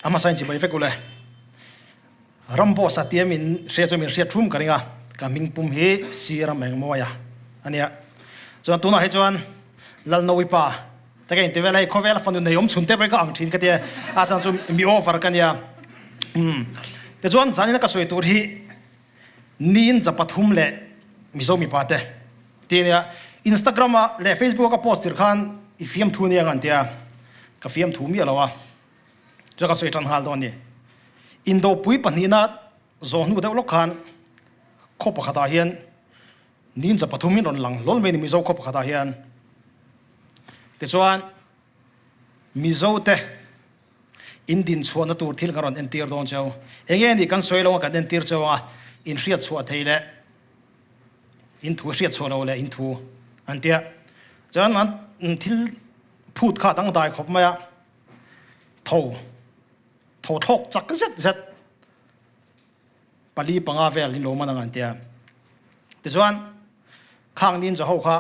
A hmasa in chibai vek ule. Ram boss a tia min hria chu min hriat thum ka ring a, ka hming pum hi Si Ram Engmawia a nia. Chuan tunah hi chuan Lalnawi pa te ka inti vel a, hei khawvela fanu nei awm chhun te pawh hi ka ang thin ka tia, a chhan chu mi over ka nia. Umm tichuan zanina ka sawi tur hi Niin ja pathum leh Mizo mipa te ti a nia. Instagram ah leh Facebook ah ka post tir khan i fiamthu nia ngan tia, ka fiamthu miah lo a. Chuan ka sawi tan nghal dawn a ni. Indopui pahnihna zawh hnu deuh lawk khan khaw pakhatah hian ninja pathum in rawn lang hlawl mai a ni Mizo khaw pakhatah hian. Tichuan Mizo te in din chhuahna tur thil kan rawn entir dawn cheu. Enge nih kan sawi lo a kan entir cheu anga in hriat chhuah thei leh in thu hriat chhuah lo leh in thu an tia. Chuan an thil phut kha a dangdai khawp mai a. Tho, tho thlawk chak zet zet pali panga vel in lo man ang an tia. Tichuan khang ninja ho kha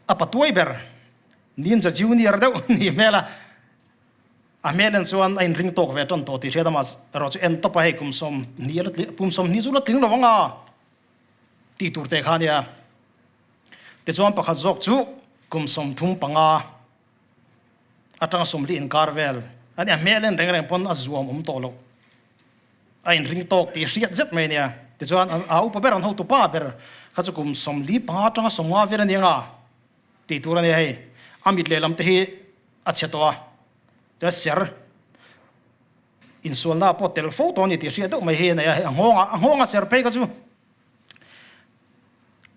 a patuai ber ninja junior deuh ni hmel a, a hmel en chuan a inring tawk ve tan tawh tih hriat a mah erawh chu en tawp a hei kum sawmhnih a la tling kum sawmhnih chu la tling lo ang a tih tur te kha a nia. Tichuan pakhat zawk chu kum 35 atanga 40 inkar vel a ni a, hmel en reng reng pawn a zuam awm tawh loh, a inring tawk tih hriat zet mai a nia. Tichuan a upa ber an hotu pa ber kha chu kum 45 atanga 50 vel a ni anga tih tur a nia hei, a mit lehlam te hi a chhe tawh a, chuan ser insualna pawh tel fo tawh a ni tih hriat deuh mai hi a nei a, hei a nghawng a nghawng a ser phei kha chu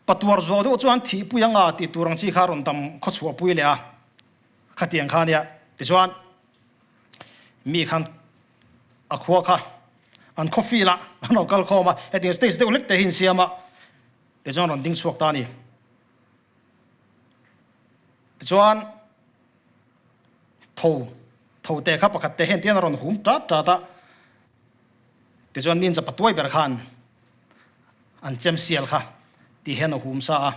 Patuar zuau deuh chuan thihpui anga tih tur ang chi kha rawn dam khawchhuahpui leh a, khatiang kha ania. Tichuan, mi khan a khua kha an khaw field ah an rawn kal khawm a, hetiang stage deuh hlek te hi insiam a, tichuan rawn ding chhuak ta a ni. Tichuan, tho, tho te kha pakhat te hian tian a rawn hum tat tat a, Tichuan ninja patuai ber khan an chem sial kha ti hian a hum sa a,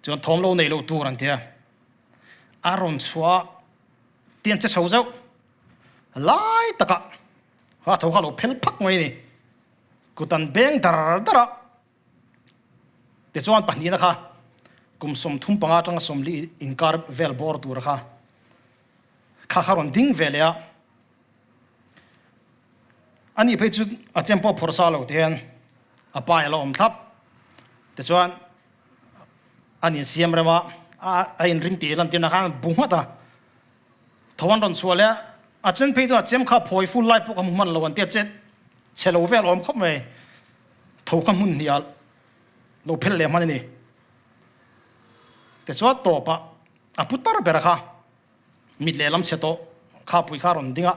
chuan thawm lo nei lo tur an ti a, a rawn chhuah a tian che chho zeuh lai takah a tho kha a lo phel phak mai a ni, kut an beng dar dar a, tichuan pahnihna kha kum 35 atanga 40 inkar vel bawr tura kha kha kha rawn ding ve leh a. A nih phei chu a chem pawh phawrh sa lo tihian a pa a lo awm thlap. Tichuan an insiam rem a, a inring tih lantirna khan bu nghat a. Tho an rawn chhuah leh a, a chen phei chu a chem kha phawi ful lai pawh ka hmu hman lo an tia che chhe lo vel awm khawp mai. Tho kha hmun hnih ah lo phel leh hman a ni. Tichuan tawpah a pu tar ber kha. Mit lehlam chhe tawh kha pui kha a rawn ding a,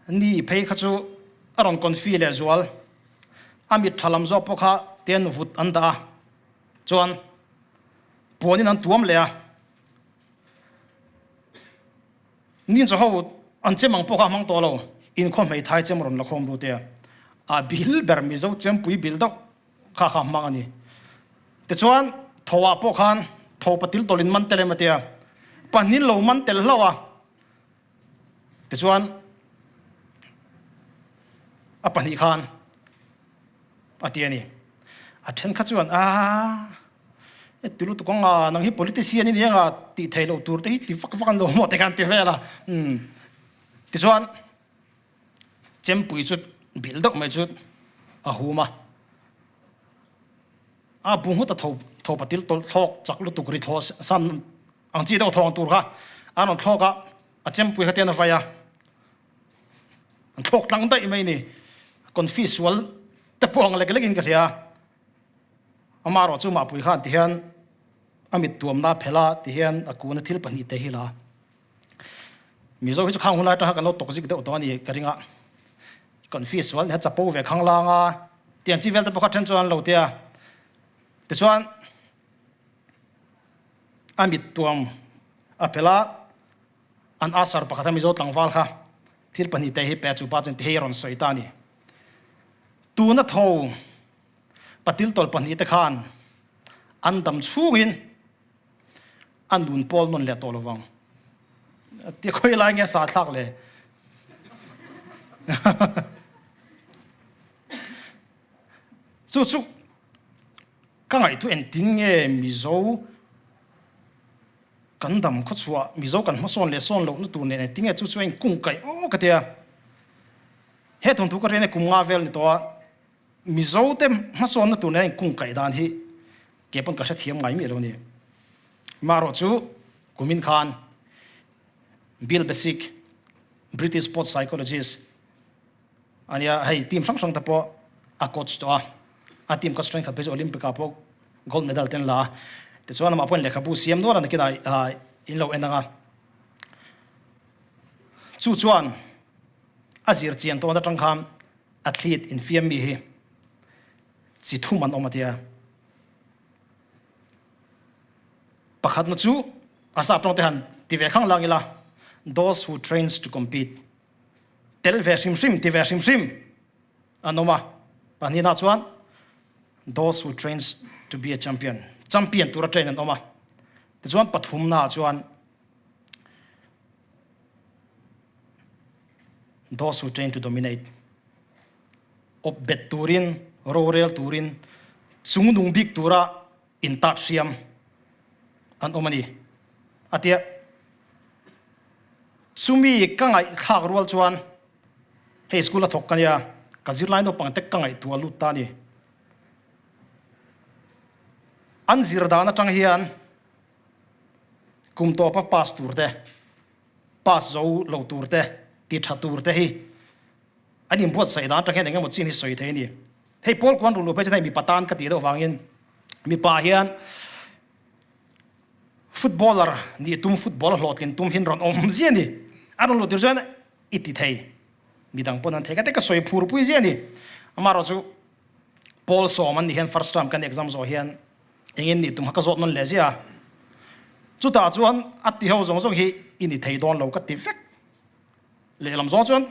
ni phei kha chu a rawn confi leh zual, a mit tha lam zawk pawh kha ten vut an dah a, chuan puanin an tuam leh a, nin chaw ho an chem ang pawh kha a hmang tawh lo, inkhaw hmeithai chem rawn la khawm lut e a, a bil ber Mizo chempui bil deuh. Kha kha hmang a ni. Tichuan, tho ah pawh khan tho patil tawlh in man tel em a tia, pahnin lo man tel hlauh a. Tichuan, a pahnih khan a ti a ni. A then kha chuan, Aaa, e ti lutuk ang a, nang hi politician i ni ang a, tih theih loh tur te hi ti vak vak an lo maw te khan ti vel a. Umm. Tichuan, Chempui chu bilh deuh mai chu a hum a, a bu nghut a tho tho patil tawlh thlawk chak lutuk ri thaw san ang chi deuh thawng tur kha a rawn thlawk a, a chempui kha tian a vai a, an thlawk tlang daih mai ni, confi sual te pawh ang lek lek in ka hria, amaherawh chu mahpui khan tihian a mit tuamna a phelh a tihian a kuna thil pahnih te hi la. Mizo hi chu khang hun lai atanga kan lo tawk zik deuh tawh a ni ka ring a, kan fee sual nia chapo ve khang lang a, tiang chi vel te pawh kha then chuan an lo tia. Tichuan a mit tuam a phelh a, an asar pakhat a Mizo tlangval kha thil pahnih te hi pe a chupa chuan ti hei a rawn sawi ta a ni. Tuna tho. Patil tawlh pahnihte khan an dam chhungin a nun pawl nawn leh tawh lo vang. Ti khawi lai nge sa thlak le? Chu chu ka ngaihtuah engtin nge Mizo kan dam khawchhuah, Mizo kan hmasawn leh sawn lohna tur nen engtin nge chu chu a inkungkaih aw ka tia. He thawnthu ka rian hi kum nga vel ni tawh a, Mizo te hmasawnna tur nen a inkungkaih dan hi kei pawn ka hrethiam ngai miah lo a ni. Marawh chu kumin khan Bill Basic, British sports psychologist a nia, hei team hrang hrang te pawh a coach tawh a, a team kha strength khat phei chu Olympic ah pawh gold medal te an la a, tichuan amah pawhin lehkhabu siam nual a nakinah in lo en ang a. Chu chuan a zir chian tawn atang khan athlete infiam mi hi chi thum an awm a tia. Pakhatna chu a sap tawng te han ti ve khang lang ila, those who trains to compete, tel ve hrim hrim, ti ve hrim hrim an awm a. Pahnihna chuan those who trains to be a champion, champion tura train an awm a. Tichuan pathumna chuan Those who train to dominate, awp bet turin, rorel turin, chungnung bik tura intat hriam an awm a ni, a ti a. Chumi ka ngaihthlak rual chuan hei school a thawk ka nia, ka zirlai naupang te ka ngaihtuah lut ta a ni. An zir dan atang hian kum tawpa pass tur te, pass zo lo tur te, ti tha tur te hi an inbuatsaih dan atang hian engemaw chin hi sawi thei a ni. Hei Paul kuan run luh phei chuan hei mipa tan ka tih deuh vangin mipa hian footballer nih tum, football a hlawhtlin tum hin rawn awm ziah a ni. A rawn luh tur chuan i ti thei, midang pawn an thei ka ti ka sawi phur pui ziah a ni. Amaherawhchu Paul sawm an nih hian first term kan exam zawh hian Engin nih tum kha ka zawt nawn leh ziah a, chutah chuan a ti ho zawng zawng hi i ni thei dawn lo ka ti vek. Lehlam zawng chuan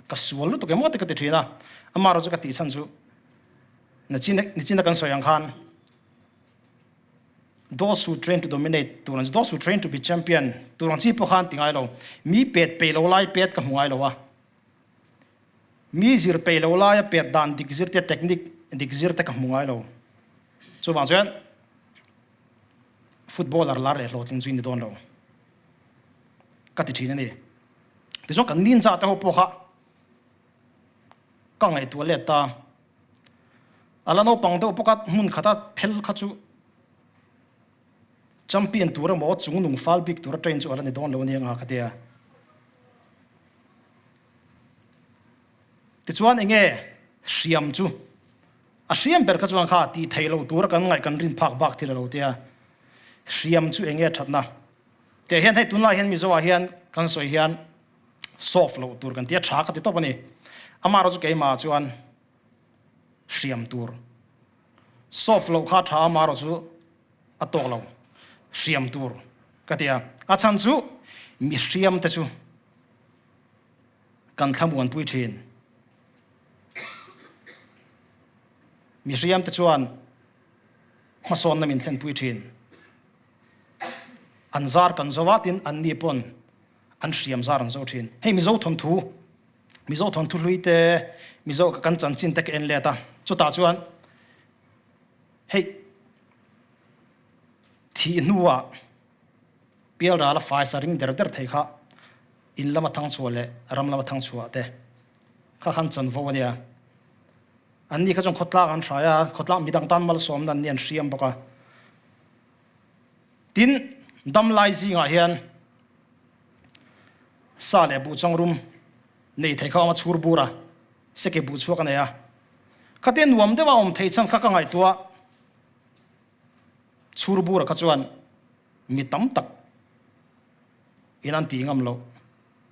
ka sual lutuk emaw te ka ti thin a, amaherawhchu ka tih chhan chu nichina kan sawi ang khan those who train to dominate tur ang chi, those who train to be champion tur ang chi pawh khan ti ngai lo, mi pet peih lo lai pet ka hmu ngai lo a. Mi zir peih lo laia pet dan dik zir te, technique dik zir te ka hmu ngai lo. Chuvang chuan footballer lar leh hlawhtling chu i ni dawn lo ka ti thin a ni. Tichuan kan ninja te ho pawh kha ka ngaihtuah let ta. A la naupang deuh bawk a, hmun khata phel kha chu champion tur emaw chungnung fal bik tura train chu a la ni dawn lo a ni anga ka ti a. Tichuan enge hriam chu a hriam ber kha chuan kha tih theih loh tura kan ngaih kan rin phak bak thil a lo tia. Hriam chu enge thatna tih hian hei tunlai hian Mizo ah hian kan sawi hian soft loh tur kan tia tha ka ti tawp a ni. Amaherawhchu keimah ah chuan hriam tur soft loh kha tha amaherawhchu a tawk lo hriam tur ka ti a. A chhan chu mi hriam te chu Kan thlamuanpui thin. Mihriamte chuan hmasawnna min thlenpui thin. An zar kan zo a, tin anni pawn an hriam zar an zo thin. Hei Mizo thawnthu, Mizo thawnthu hlui te, Mizo kan chanchin te ka en let a, chutah chuan hei thih hnuah Pialral a faisa ring der der thei kha in lama thang chhuah leh ram lama thang chhuah te kha khan chanvo a nia. Anni kha chuan khawtlang an hrai a, khawtlang midang tan malsawmna anni an hriam bawk a. Tin, damlai zingah hian sa leh buh changrum nei thei kha a awm a, chhur bur a, seke buh chhuak a nei a. Khatia nuam deuha awm thei chhan kha ka ngaihtuah. Chhur bura kha chuan mi tam tak in an tih ngam loh,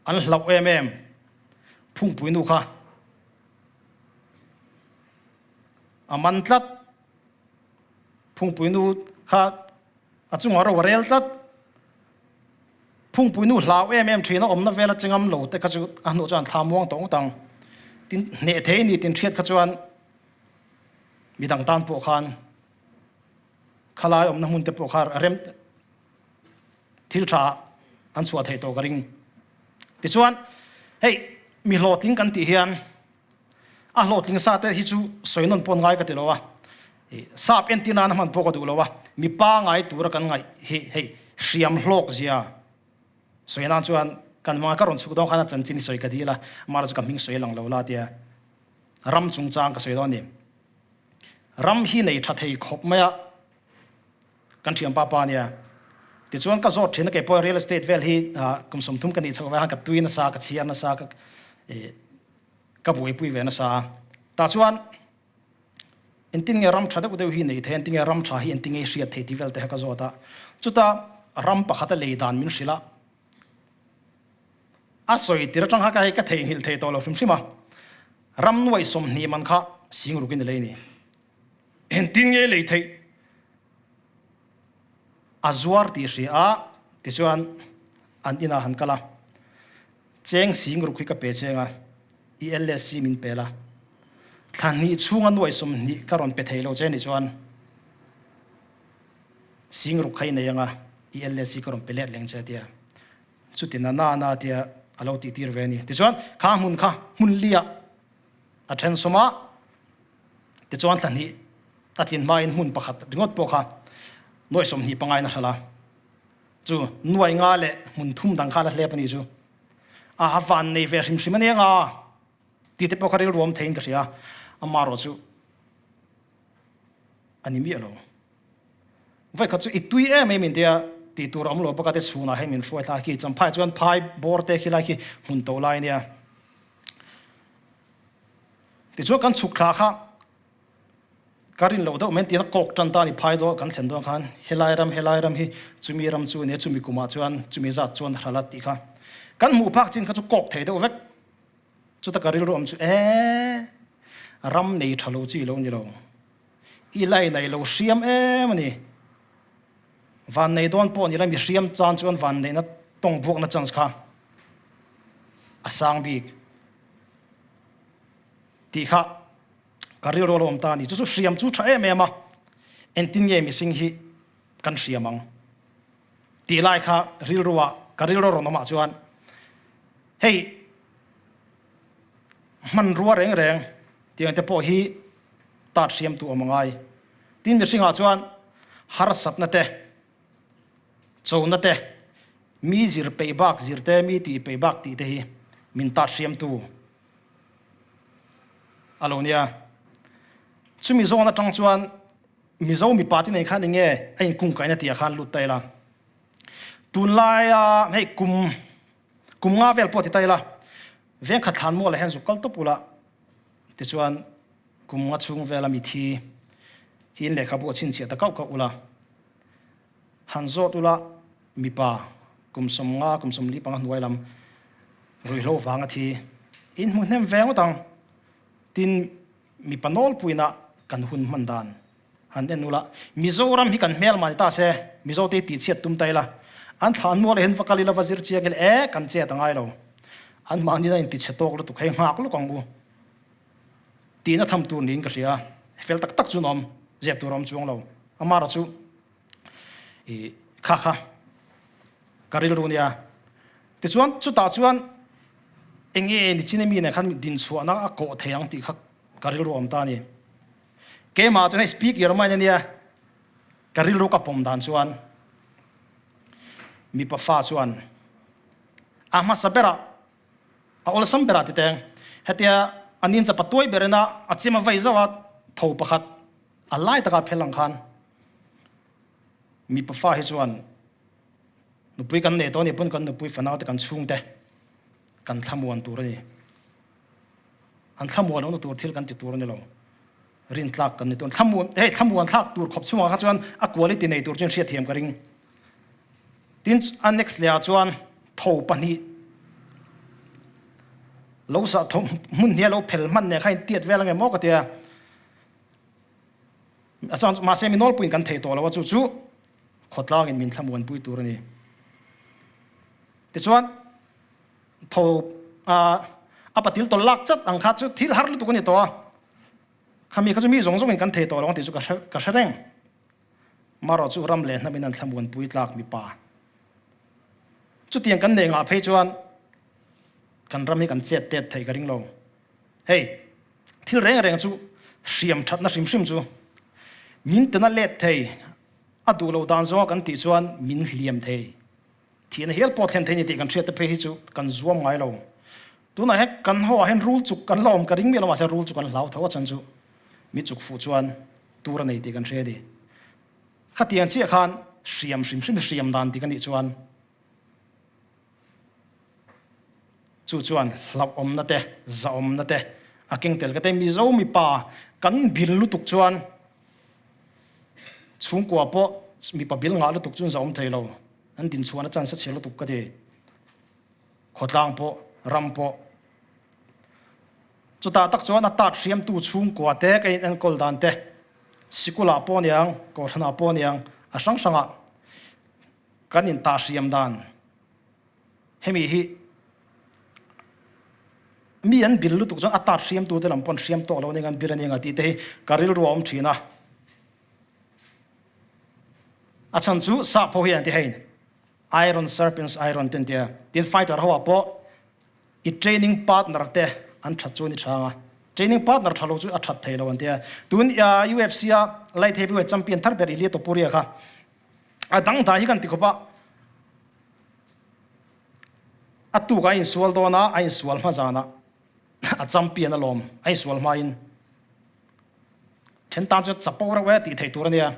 an hlauh em em phungpui nu kha a man tlat, phungpui nu kha a chungah ro a rel tlat, phungpui nu hlau em em thin a awmna vela che ngam lo te kha chu a hnuh chuan thla muang tawh ngawt ang, tin hneh thei ni tin hriat kha chuan. Midang tan pawh khan khalai awmna hmun te pawh kha rem thil tha an chhuah theih tawh ka ring. Tichuan, hei mi hlawhtling kan tih hian a hlawhtling sa te hi chu sawi nawn pawn ngai ka ti lo a, sap entir nana hman pawh ka duh lo a, mi pangai tura kan ngaih hi hei hriam hlawk zia sawi nan chuan kan hmanga ka rawn chhuk dawn khan a chanchin hi sawi ka dil a, amah erawh chu ka hming sawi lang lo la tia ram chungchang ka sawi dawn a ni. Ram hi nei tha thei khawp mai a. Kan thianpa pa nia. Tichuan ka zawt thin a kei pawh real estate vel hi kum 30 ka nih chhoh vel khan ka tui nasa, ka chhiar nasa, ka ka buaipui ve nasa a. Tah chuan engtin nge ram tha deuh deuh hi nei thei a, engtin nge ram tha hi engtin nge i hriat thei tih vel te kha ka zawt a. Chuta ram pakhata lei dan min hrilh a, a sawi tir atang kha ka hei ka theihnghilh thei tawh lo hrim hrim a. Ram nuai 20 man kha singrukin i lei ni. Engtin nge lei theih? A zuar tih hria a, tichuan an inah han kal a, Cheng sing ruk hi ka pe cheng a, i LSC min pel a, thla hnih chhunga nuai 20 ka rawn pe thei lo che nih chuan sing ruk kha i nei ang a, i LSC ka rawn pe let leng che tia chuti na na na tia a lo tih tir ve a ni. Tichuan kha hmun kha hmun liah a then sawm a, Tichuan thla hnih a tlin hmain hmun pakhat ringawt pawh kha nuai 20 pangain a hralh a, chu nuai nga leh hmun thum dang kha la hlep a nih chu. A van nei ve hrim hrim a nia nga tih te pawh kha rilru awm theiin ka hria a, amaherawh chu a ni miah lo. Vawikhat chu i tui em em in tia tih tur a awm lo bawk a te chhunah hian min hruai thla khi Champhai chuan phai bawr te khi lai khi hmun to lai a nia. Tichuan kan chhuk thla kha ka rin loh deuh mai tiin a kawk tan ta a ni phai dawn kan thlen dawn khan helai ram helai ram hi chumi ram chu nia chumi kumah chuan chumi zat chuan hral a tih kha kan hmuh phak chin kha chu kawk thei deuh vek chuta ka rilru awm chu e ram nei tha lo chi lo ni lo i lai nei lo hriam em a ni van nei dawn pawh ni la mi hriam chan chuan van neihna tawng buakna chance kha a sang bik. Tih kha ka rilru a lo awm ta a ni. Chu chu hriam chu tha em em a, engtin nge mihring hi kan hriam ang tih lai kha rilru ah ka rilru a rawn awm ah chuan hei hmanrua reng reng tiang te pawh hi tat hriam tu awm a ngai. Tin mihring ah chuan harsatna te chona te mi zir peih bak zir te mi tih peih bak tih te hi min tat hriam tu a lo nia. Chumi zawn atang chuan Mizo mipa te nen khan enge a inkungkaihna tih ah khan lut ta ila. Tunlaia hei kum kum nga vel pawh ti ta ila, vengkhat thlan mualah hian zuk kal tawp ula tichuan kum nga chhung vela mithi hi in lehkhabu a chhinchhiah ta kauh kauh ula. Han zawt ula mipa kum 50 kum 45 hnuai lam ruihhlo vanga thi in hmu hnem ve ngawt ang. Tin, mipa nawlpuina kan hun hman dan han en ula, Mizoram hi kan hmel mah ni ta se, Mizote hi tihchhiat tum ta ila, an thlah hnual ah hian va kal ila va zir chiang ila, e kan chet a ngai lo, an mahni a intichhe tawk lutuk hei nghak luk ang u tihna tham tur niin ka hria, fel tak tak chu an awm, zep tur a awm chuang lo, amara chu. I kha kha ka rilru nia. Tichuan chutah chuan enge ni chin ami nen khan din chhuahna a kawh thei ang tih kha ka rilru awm ta a ni. Keimah chuan hei speak your mind ania ka rilru ka pawm dan chuan mipa fa chuan a hmasa berah a awlsam berah ti teng hetia a ninja patuai berina a chim a vei zauh a tho pakhat A lai takah phel ang khan mipa fa hi chuan nupui kan nei tawh a nih pawn kan nupui fanau te kan chhungte kan thlamuan tur a ni. An thlamuan lohna tur thil kan ti tur a ni lo. Rintlak kan ni tur. Thlamuan hei thlamuan thlak tur khawp chhungah kha chuan a quality nei tur chuan hriatthiam ka ring. Tin a next lehah chuan tho pahnih lo sah tho hmun hnial lo phel hman nen kha intiat vel ange maw ka tia. A chuan mahse mi nawlpuiin kan thei tawh lo a, chu chu khawtlangin min thlamuanpui tur a ni. Tichuan tho a patil tawlh lak chat ang kha chu thil har lutuk a ni tawh a. Khami kha chu mi zawng zawngin kan thei tawh lo ang tih chu ka hre ka hre reng. Marawh chu ram leh hnamin an thlamuanpui tlak mipa. Chutiang kan neih ngah phei chuan kan ram hi kan chet tet theih ka ring lo. Hei, thil reng reng chu hriam thatna hrim hrim chu min tena let thei, a duh lo dan zawnga kan tih chuan min hliam thei. Thihna hial pawh thlen thei ni tih kan hriat te phei hi chu kan zuam ngai lo. Tunah hian kan ho ah hian rul chuk kan la awm ka ring miah lo mahse rul chu kan hlau tho a chan chu mi chuk fuh chuan tur a nei tih kan hria a ni. Khatiang chiah khan hriam hrim hrim hriam dan dik a nih chuan chu chuan hlauhawmna te zahawmna te a keng tel ka te. Mizo mipa kan bil lutuk chuan Chhungkua pawh mipa bil ngah lutuk chu an zahawm thei lo, an dinchhuahna chance a chhe lutuk ka ti. Khawtlang pawh, ram pawh. Chutah tak chuan a tat hriamtu chhungkua te ka in enkawl dan te, sikulah pawh aniang, kohhranah pawh aniang, a hrang hrangah kan intah hriam dan. Hemi hi mi an bil lutuk chuan a tat hriamtu te lam pawn hriam tawk lo ania an bil ania tih te hi ka rilru a awm thin a. A chhan chu sap ho hi an ti hein iron sharpens iron te an ti a. Tin fighter ho ah pawh i training partner te an that chu an i chhang a. Training partner tha lo chu a that thei lo an ti a. Tun UFC a light heavyweight champion thar ber Ilia Topuria kha A dangdai hi kan ti khawp a, a tuk a insual dawn a, a insual hma zanah a champion alawm, a insual hmain then tan chu chapo reuh e tih theih tur a nia.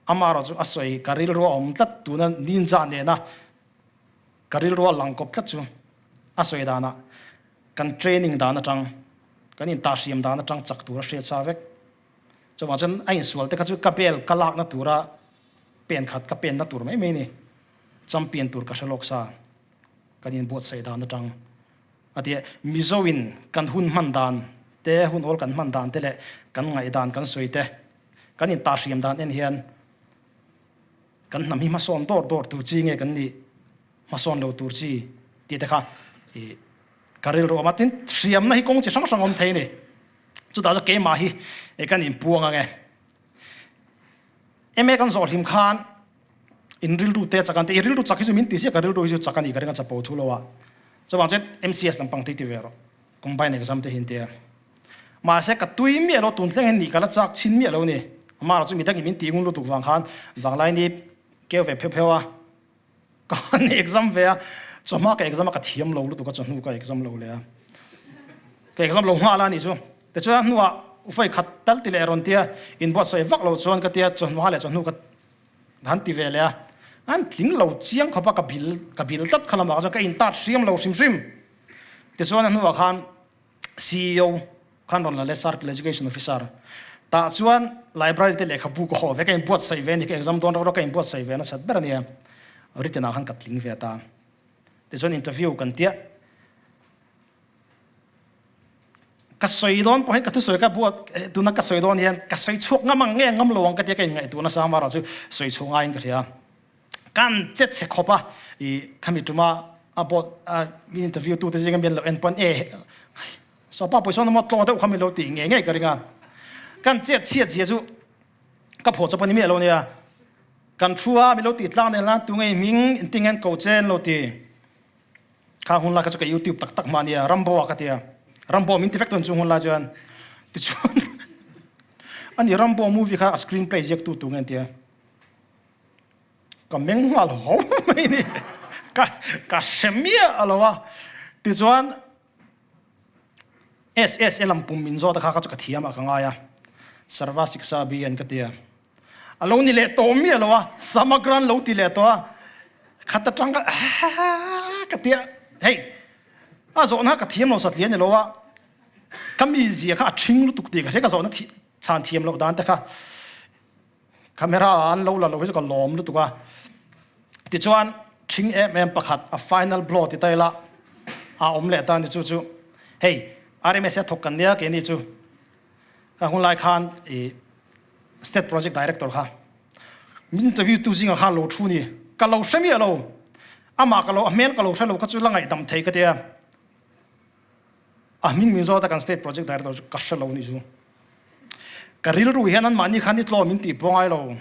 Amaherawh chu a sawi ka rilru a awm tlat tuna ninja nena ka rilru a lang kawp tlat chu a sawi danah kan training dan atang kan intahhriam dan atang chak tur a hriat sa vek. Chuvang chuan a insual te kha chu ka bel ka lakna tura pen khat ka penna tur mai mai ni. Champion tur ka hre lawk sa kan inbuatsaih dan atang a ti a. Mizo in kan hun hman dan te, hun awl kan hman dan te leh kan ngaihdan kan sawi te, kan intahhriam dan en hian kan hnam hi hmasawn dawr dawr tur chi nge kan nih, hmasawn lo tur chi tih te kha ka rilru a awm a. Tin, hriamna hi kawng chi hrang hrang a awm thei a ni. Chutah chuan keimah hi kan inpuang ang e. MA kan zawh hlim khan in rilru te chak an ti. I rilru chak hi chu min ti ziak a, rilru hi chu chak a ni ka ring a chapo thu lo a. Chuvang chuan MCS lampang te hi ti ve rawh. Combine exam te hi an ti a. Mahse ka tui miah lo, tun thleng hian nih ka la chak chhin miah lo ni. Amah erawh chu midang in min tih ngun lutuk vang khan vanglai ni keu ve pheuh pheuh a. Ka han exam ve a, chawhma ka exam a ka thiam lo lutuk a, chawhnu ka exam lo leh a, ka exam lo nghal a nih chu. Tichuan a hnuah ufai khat tal ti leh rawn tia inbuatsaih vak lo chuan ka tia chawhma leh chawhnu ka han ti ve leh a, an tling lo chiang khawp a, ka bil ka bil tlat kha lamah chuan ka intat hriam lo hrim hrim. Tichuan a hnuah khan Ceo khan rawn la leh Circle Education Officer tah chuan library te lehkhabu ka haw ve, ka inbuatsaih ve a ni, ka exam dawn reuh reuh ka inbuatsaih ve nasat ber a nia, written ah khan ka tling ve ta. Tichuan interview kan tia, ka sawi dawn pawh hian ka thusawi ka buat tuna ka sawi dawn hian ka sawi chhuak ngam ang nge ngam lo ang ka tia ka inngaihtuah nasa a, amaherawhchu sawi chhuah ngaiin ka hria. Kan che chhe khawp a, i khami tuma a board a mi interview tu te zinga mi an lo en pawn e sawpa pawisa awm emaw tlaw deuh kha mi lo tih ngei ngei ka ring a. Kan chet chhiat zia chu ka phaw chawp a ni miah lo nia. Kan thu a mi lo tih tlang nen lan tu ngei hming in ting en ko che an lo ti. Kha hun lai kha chu ka YouTube tak tak hma nia Rambo a ka tia. Rambo min ti vek tawn chu hun lai chuan tichuan ani Rambo movie kha a screenplay ziak tu tu nge an tia. Ka meng nghal ho mai ni. Ka ka hre miah lo a. Tichuan SSA lam pum min zawt a kha kha chu ka thiam ah ka ngai a. Sarva Siksha Abhiyan ka ti a. A lo ni leh tawh miah lo a. Samagran lo ti leh tawh a. Khat atang ka ka ti a. Hei a zawhna ka thiam lo satliah ni lo a. Ka mizia kha a ṭhing lutuk tih ka hria ka zawhna chhan thiam loh dan te kha. Camera ah an lo la lo hi chu ka lawm lutuk a. Tichuan ṭhing em em pakhat a final blow ti ta ila a awm leh ta a ni chu chu hei RMSA thawk kan nia keini chu ka hun lai khan i state project director kha min interview tu zingah khan lo thu ni ka lo hre miah lo amah ka lo a hmel ka lo hre lo kha chu la ngaihdam thei ka tia a hming min zawt a kan state project director chu ka hre lo ni chu. Ka rilru hian anmahni khan i tlawm in tih pawh ngai lo.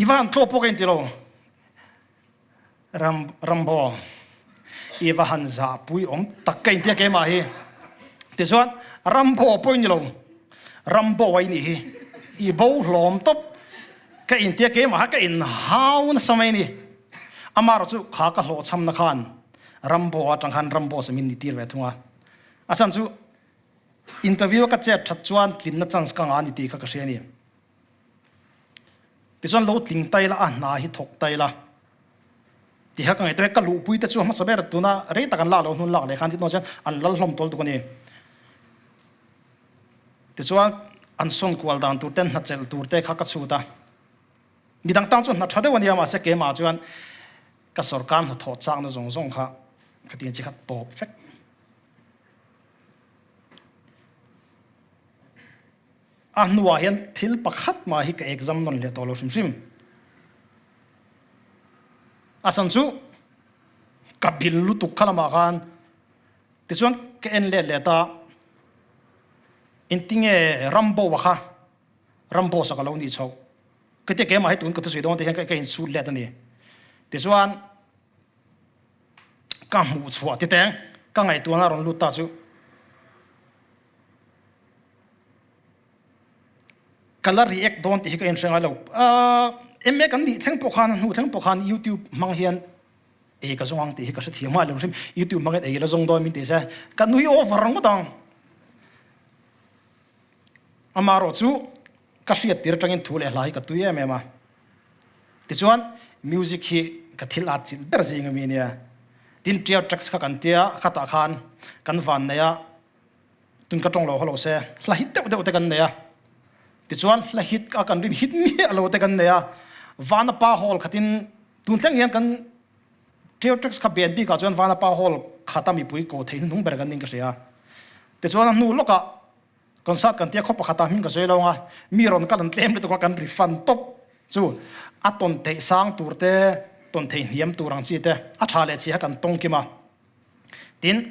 I va han tlawh pawh ka inti lo. Ram, Rambo, i va han zahpui awm tak ka intia keimah hi. Tichuan, Rambo pawh i ni lo, Rambo a i nih hi. I bo hlawm tawp ka intia keimah kha ka inhau nasa mai a ni. Amaherawh chu kha ka hlawhchhamna khan Rambo atang khan Rambo sa min ni tir ve thung a. A chhan chu interview a ka chet that chuan tlinna chance ka ngah a ni tih kha ka hria a ni. Tichuan lo tling ta ila, a hna hi thawk ta ila tih kha ka ngaihtuah a, ka luhpui te chu a hmasa ber tuna rei tak an lak loh hnun lak leh khan tih hnuah chuan an lal hlawm tawl tuk a ni. Tichuan an sawn kual dan tur te, an hna chelh tur te kha ka chhut a. Midang tan chuan hna tha deuh a nia mahse keimah chuan ka sawrkar hnathawh chakna zawng zawng kha khatiang chi kha tawp vek. A hnuah hian thil pakhat mah hi ka exam nawn leh tawh lo hrim hrim. A chhan chu ka bil lutuk kha lamah khan tichuan ka en let leh ta engtinge Rambo a kha Rambo sak a lo nih chhoh. Ketia keimah hi tun ka thusawi dawn te hian ka insut let a ni. Tichuan ka hmuh chhuah titeng ka ngaihtuahna a rawn lut ta chu Ka la react dawn tih hi ka inhre ngai lo. MA kan nih thleng pawh khan, a hnu thleng pawh khan YouTube hmang hian ei ka zawng ang tih hi ka hrethiam ngai lo hrim. YouTube hmangin ei la zawng dawn min ti se, ka nui over ngawt ang. Amaherawh chu ka hriat tir atangin thu leh hla hi ka tui em em a. Tichuan music hi ka thil at chilh ber zing ami ania. Tin tier tracks kha kan tia, khatah khan kan van nei a, Tun ka tawng lo haw lo se, hla hit deuh deuh te kan nei a. Tichuan hla hit a kan rin hit miah lo te kan nei a. Vanapa Hall khatin tun thleng hian kan Trio Tracks kha ben bikah chuan Vanapa Hall khata mipui ko thei hnuhnung ber kan ning ka hria. Tichuan a hnu lawkah concert kan tia khaw pakhatah hming ka sawi lo ang a, mi rawn kal an tlem lutuk a kan ri fan tawp chu a tawn theih sang tur te, tawn theih hniam tur ang chi te a tha leh chhia kan tawng kim a. Tin,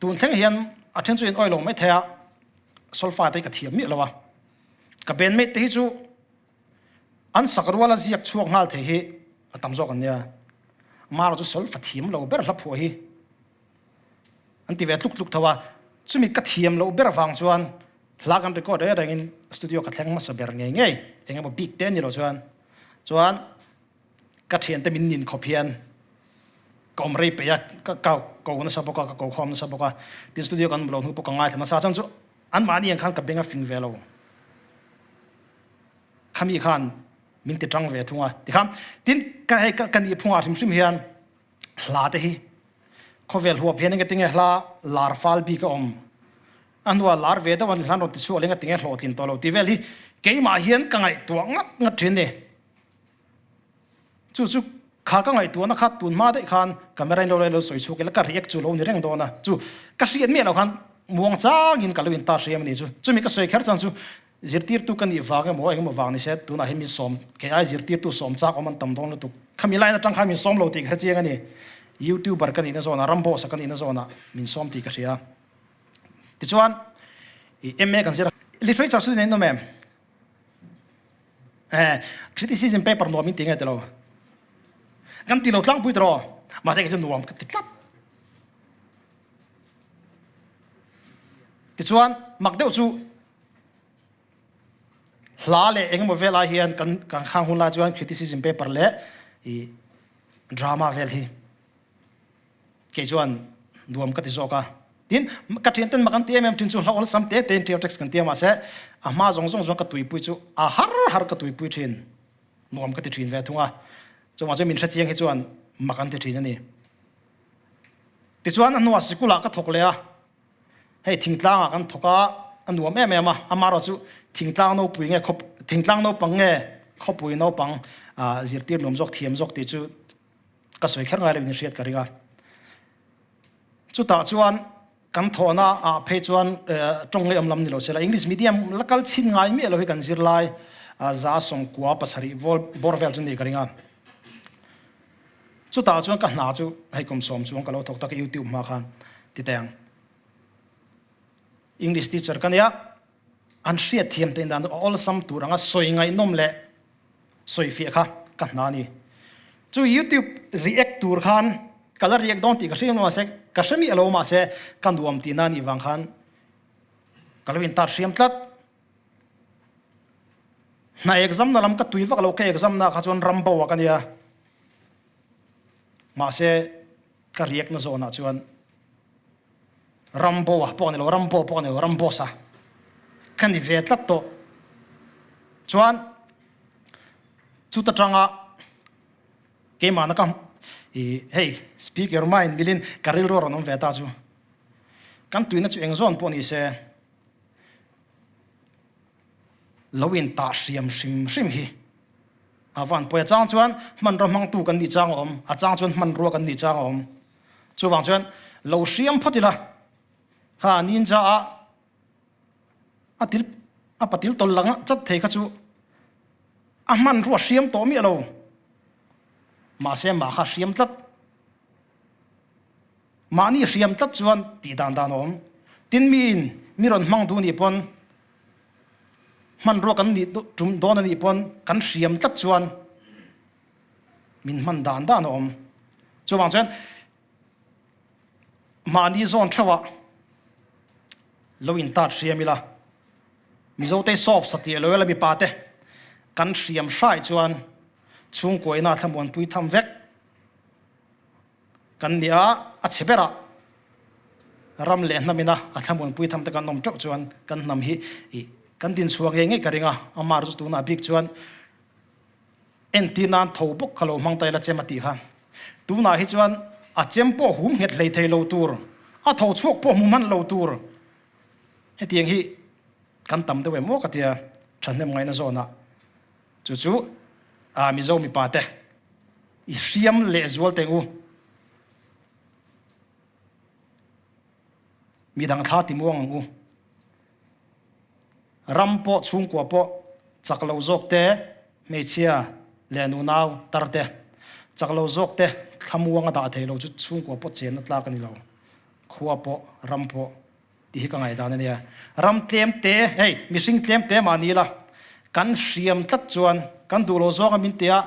Tun thleng hian a then chu in awih lo mai thei a, solfa te hi ka thiam miah lo a, ka bandmate te hi chu an sak ruala ziak chhuak nghal thei hi a tam zawk an nia. Mara chu solfa thiam lo ber hla phuah hi an ti ve tluk tluk tho a, chumi ka thiam loh ber avang chuan hla kan record reng rengin studio ka thleng hmasa ber ngei ngei, eng emaw bik te a ni lo chuan, chuan Ka thiante min nin khawp hian ka awm rei peih a, ka ko nasa bawk a, ka ko khawm nasa bawk a, tin studio kan lo hnu pawh ka ngaithla nasa chuan chu anmahni ang khan ka beng a fing ve lo. Khami khan min ti tang ve thung a, tikhan tin ka hei ka nih phungah hrim hrim hian hla te hi khawvel huap hian engati nge hla lar fal bik a awm a hnuah lar ve deuh a ni hlan rawn ti chhuah leh engati nge hlawhtlin tawh lo tih vel hi keimah hian ka ngaihtuah ngat ngat thin ni. Chu chu kha ka ngaihtuahna kha tun hma daih khan camera in lo lo sawi chhuak ila ka react chu lo ni reng dawn a, chu ka hriat miah lo khan muang changin ka lo in ta hriam a ni chu. Chumi ka sawi kher chuan chu zirtirtu ka nih vang emaw engemaw vang ni se tunah hian min sawm kei ai zirtirtu sawm chak awm an tam dawn lutuk. Khami line atang khan min sawm lo tih ka hre chiang a ni. Youtuber ka nihna zawnah Ramboss a ka nihna zawnah min sawm tih ka hria. Tichuan i MA kan zir a. Literature student in awm em? Eh, criticism paper nuam in ti nge tilo. Kan ti lo tlangpui tiraw. Mahse kei chu nuam ka ti tlat. Tichuan mak deuh chu hla leh engemaw vel ai hian kan kan khang hun lai chuan criticism paper leh i drama vel hi Kei chuan nuam ka ti zawk a. Tin, ka thianten mak an ti em em thin chu hla awlsam te tein trio text kan ti a mahse a hma zawng zawng chuan ka tuipui chu a har har ka tuipui thin. Nuam ka ti thin ve thung a. Chuvang chuan min hrechiang hi chuan mak an ti thin a ni. Tichuan a hnuah sikulah ka thawk leh a. Hei thingtlangah kan thawk a, a nuam em em a. Amaherawh chu thingtlang nopui nge thingtlang naupang nge khawpui naupang zirtir nuam zawk thiam zawk tih chu Ka sawi kher ngai lo in hriat ka ring a. Chutah chuan kan thawhna ah phei chuan tawng ngei awm lam ni lo se la, English medium la kal chhin ngai miah lo hi kan zirlai za sawmkua pasarih bawr vel chu ni ka ring a. Chutah chuan ka hna chu hei kum sawm chuang ka lo thawk ta ka YouTube hma khan ti teh ang. English teacher ka nia. An hriatthiam theih dan chu a awlsam tur anga sawi ngaihnawm leh sawifiah kha ka hna a ni. Chu YouTube react tur khan ka la react dawn tih ka hre mahse ka hre miah lo mahse ka nuam tihna a nih vang khan ka lo intar hriam tlat. Hna exam na lam ka tui vak lo ka exam na kha chuan ram bo a ka nia mahse ka react na zawnah chuan Rambo a pawh a ni lo, Rambo pawh a ni lo, Ramboss a ka ni ve tlat tawh. Chuan chuta tanga keimahna ka i hei speak your mind milin ka rilru a rawn awm ve ta chu kan tuina chu eng zawn pawh ni se lo in tah hriam hrim hrim hi a van pawi. A chang chuan hmanraw hmangtu kan nih chang a awm, a chang chuan hmanrua kan nih chang a awm. Chuvang chuan lo hriam phawt ila, kha ninja a a til a patil tawlh lang chat thei kha chu a hmanrua hriam tawh miah lo. Mahse mah kha hriam tlat. Mahni hriam tlat chuan tih dan dan a awm. Tin miin mi rawn hmang duh nih pawn hmanrua kan nih tum dawn a nih pawn kan hriam tlat chuan Min hman dan dan a awm. Chuvang chuan mahni zawn theuhah lo intat hriam ila, Mizote sawp satliah lo ila mipa te kan hriam hrai chuan chhungkuaina thlamuanpui tham vek kan ni a, a chhe berah ram leh hnamina a thlamuanpui tham te kan awm teuh chuan kan hnam hi kan dinchhuak ngei ngei ka ring a, amah chu tunah bik chuan Entir nan tho bawk kha lo hmang ta ila chem a tih kha. Tunah hi chuan a chem pawh hum nghet hlei thei lo tur, a tho chhuak pawh hmu hman lo tur hetiang hi kan tam deuh em aw ka tia thahnem ngaihna zawnah chu chu a Mizo mipa te i hriam lehzual teng u. Midang thla ti muang ang u. Ram pawh chhungkua pawh chak lo zawk te, hmeichhia leh nunau tar te, chak lo zawk te thlamuang a dah thei lo chu chhungkua pawh chenna tlak a ni lo. Khua pawh, ram pawh tih hi ka ngaihdan a nia. Ram tlem te, hei mihring tlem te mah ni ila, kan hriam tlat chuan kan duh lo zawnga min tia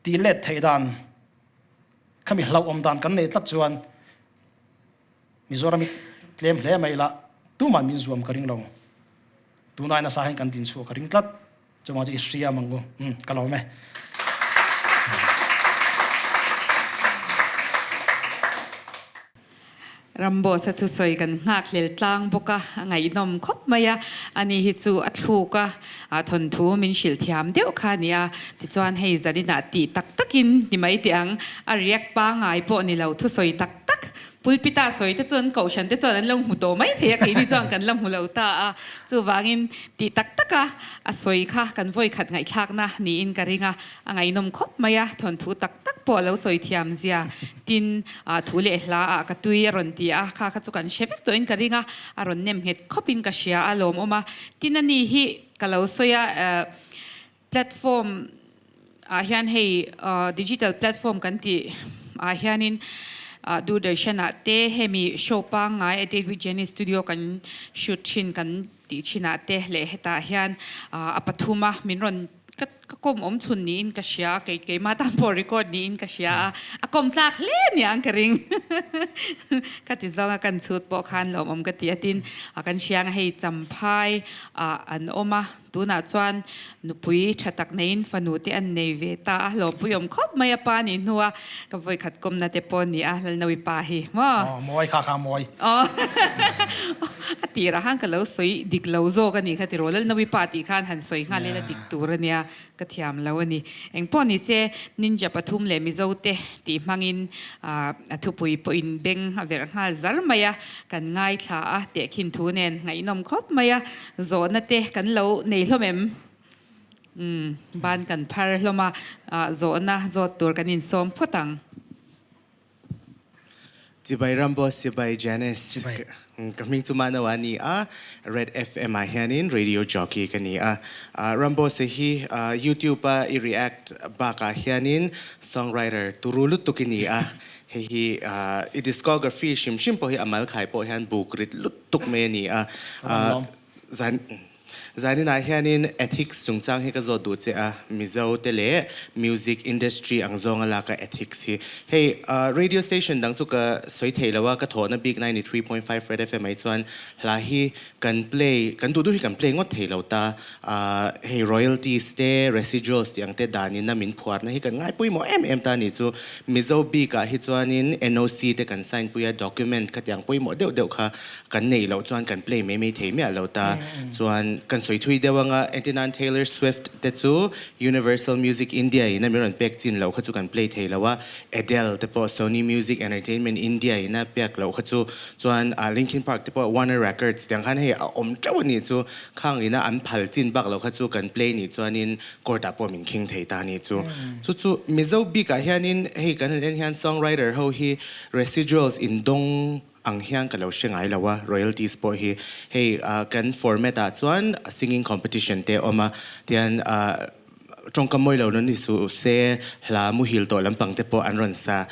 tih let theih dan, khami hlauhawm dan kan neih tlat chuan Mizoram hi tlem hle mai ila tuman min zuam ka ring lo. Tunai nasa hian kan dinchhuah ka ring tlat. Chuvang chu i hriam ang u. Umm ka lawm e. Ramboss a thusawi kan nghakhlel tlang bawk a, a ngaihnawm khawp mai a. Ani hi chu a thluk a, thawnthu min hrilh thiam deuh kha a ni a. Tichuan hei zaninah tih tak takin ni mai teh ang, a react pangngai pawh ni lo thusawi tak tak Pulpita sawi te chuan kohhran te chuan an lo hmu tawh mai thei a, keini chuan kan la hmu lo ta a. Chuvangin tih tak taka a sawi kha kan vawi khat ngaihthlakna niin ka ring a, a ngaihnawm khawp mai a, thawnthu tak tak pawh a lo sawi thiam zia. Tin, thu leh hla ah ka tui a rawn ti a, kha kha chu kan hre vek tawhin ka ring a, a rawn nem nghet khawpin ka hria a, lawmawm a. Tin, ani hi ka lo sawi a, Platform ah hian hei digital platform kan tih ah hianin Doordarshan ah te hemi show pangngai A Date with Jenny studio kan shoot thin kan tih thin ah te leh hetah hian a pathum a min rawn ka ka kawm awm chhun niin ka hria a kei keimah tan pawh record niin ka hria a a kawm tlak hle aniang ka ring ka ti zawng a kan chhut pawh khan lawmawm ka ti a tin kan hria ang hei champhai ah an awm a. Tunah chuan nupui tha tak neiin fanu te an nei ve ta a, hlawhpui awm khawp mai a pa nih hnua ka vawikhat kawmna te pawh ni a, Lalnawi pa hi maw? Aw, mawi kha kha mawi. Aw, a tirah khan ka lo sawi dik lo zawk a nih kha tiraw, Lalnawi pa tih khan han sawi nghal ila dik tur a nia, ka thiam lo a ni. Engpawh ni se, Ninja pathum leh Mizo te tih hmangin a thupui pawhin beng a verh nghal zar mai a, kan ngaithla a, tehkhin thu nen ngaihnawm khawp mai a. Zawhna te kan lo nei hlawm em? Umm, ban kan phar hlawm a, zawhna zawt tur kan insawm phawt ang. Chibai Ramboss, Chibai Janice. Chibai. Ka hming chu Mano a ni a, Red FM ah hianin radio jockey ka ni a. Ramboss hi YouTube a i react bakah hianin songwriter turu lutuk i ni a. Hei hi i discography hrim hrim pawh hi a mal khai pawh hian buk rit lutuk. tuk mai a ni a. Zan Zaninah hianin ethics chungchang hi ka zawt duh che a, Mizo te leh music industry ang zawnga laka ethics hi. Hei radio station dang chu ka sawi thei lo a, ka thawhna bik 93.5 Red FM ah hi chuan hla hi kan play, kan duh duh hi kan play ngawt thei lo ta. Hei royalties te, residuals tih ang te danin a min phuarna hi kan ngai pawimawh em em ta a nih chu. Mizo bikah hi chuanin NOC te kan sign pui a, document khatiang pawimawh deuh deuh kha kan neih loh chuan kan play mai mai thei miah lo ta. Chuan kan sawi thui deuh anga entirnan Taylor Swift te chu Universal Music India in a min rawn pek chin loh kha chu kan play thei lo a, Adele te pawh Sony Music Entertainment India in a pek loh kha chu chuan Linkin Park te pawh Warner Records tiang khan hei a awm teuh a nih chu khang ina an phal chin bak loh kha chu kan play nih chuanin court ah pawh min khing thei ta a nih chu. Chu chu Mizo bikah hianin hei kan han en hian songwriter ho hi residuals in dawng ang hian ka lo hre ngai lo a, royalties pawh hi hei kan format ah chuan singing competition te a awm a, tihian tawngkam mawi lo ni suh se hla muhil tawh lampang te pawh an rawn sa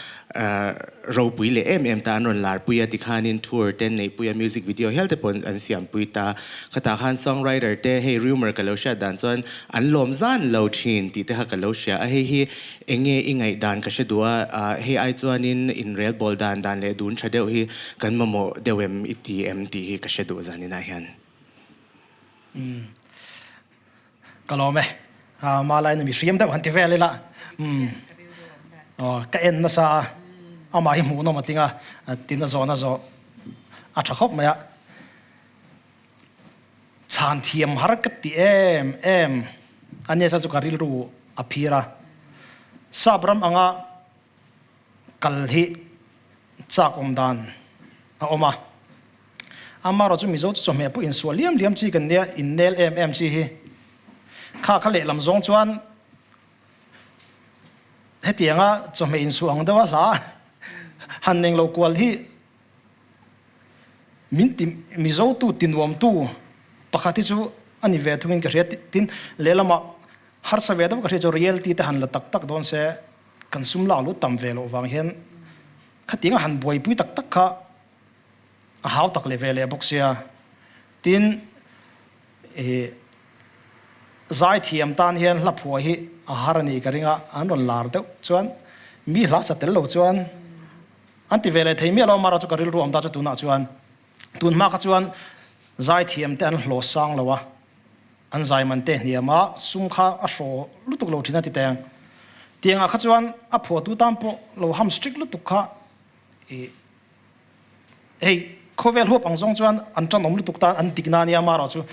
ropui leh em em ta, an rawn lar pui a tikhanin tour te an neih pui a, music video hial te pawh an siam pui ta, khatah khan songwriter te hei rumour ka lo hriat dan chuan an lawm zan lo thin tih te kha ka lo hria a, hei hi Enge i ngaihdan ka hre duh a, hei ai chuanin inrelbawl dan dan leh dun tha deuh hi kan mamawh deuh em i ti em tih hi ka hre duh zaninah hian. Umm. Ka lawm e. Malai na mi hriam deuh han ti vel ila. Umm. Aw ka en nasa a, amah hi hmuhnawm a tling a, tin a zawhna zawh a tha khawp mai a. Chhan thiam har ka ti em em a nia chuan chu ka rilru a phir a, sap ram anga kal hi chak awm dan a awm a, amaherawh chu Mizo chu chawhmeh pawh insual liam liam chi kan nia, innel em em chi hi kha kha lehlam zawng chuan hetianga chawhmeh insuh ang deuha hla han nenglo kual hi Min ti Mizotu tinuamtu pakhat hi chu a ni ve thungin ka hria. Tin, lehlamah harsa ve deuh ka hria chu reality te han la tak tak dawn se kan sum lak lut tam ve loh vang hian khatianga han buaipui tak tak kha a hau tak leh ve leh bawk sia. Tin, ih zaithiam tan hian hla phuah hi a har a nih ka ring a, an rawn lar deuh chuan mi hla sa tel lo chuan An ti ve leh thei miah lo a, Mara chu ka rilru awm ta chu tunah chuan tun hma kha chuan zaithiam te an hlaw sang lo a, an zai man te hniam a, sum kha a hraw lutuk lo thin a ti teng. Tiangah kha chuan a phuahtu tan pawh lo ham strict lutuk kha i hei khawvel huap ang zawng chuan an tanawm lutuk tan an dikna a nia Mara chu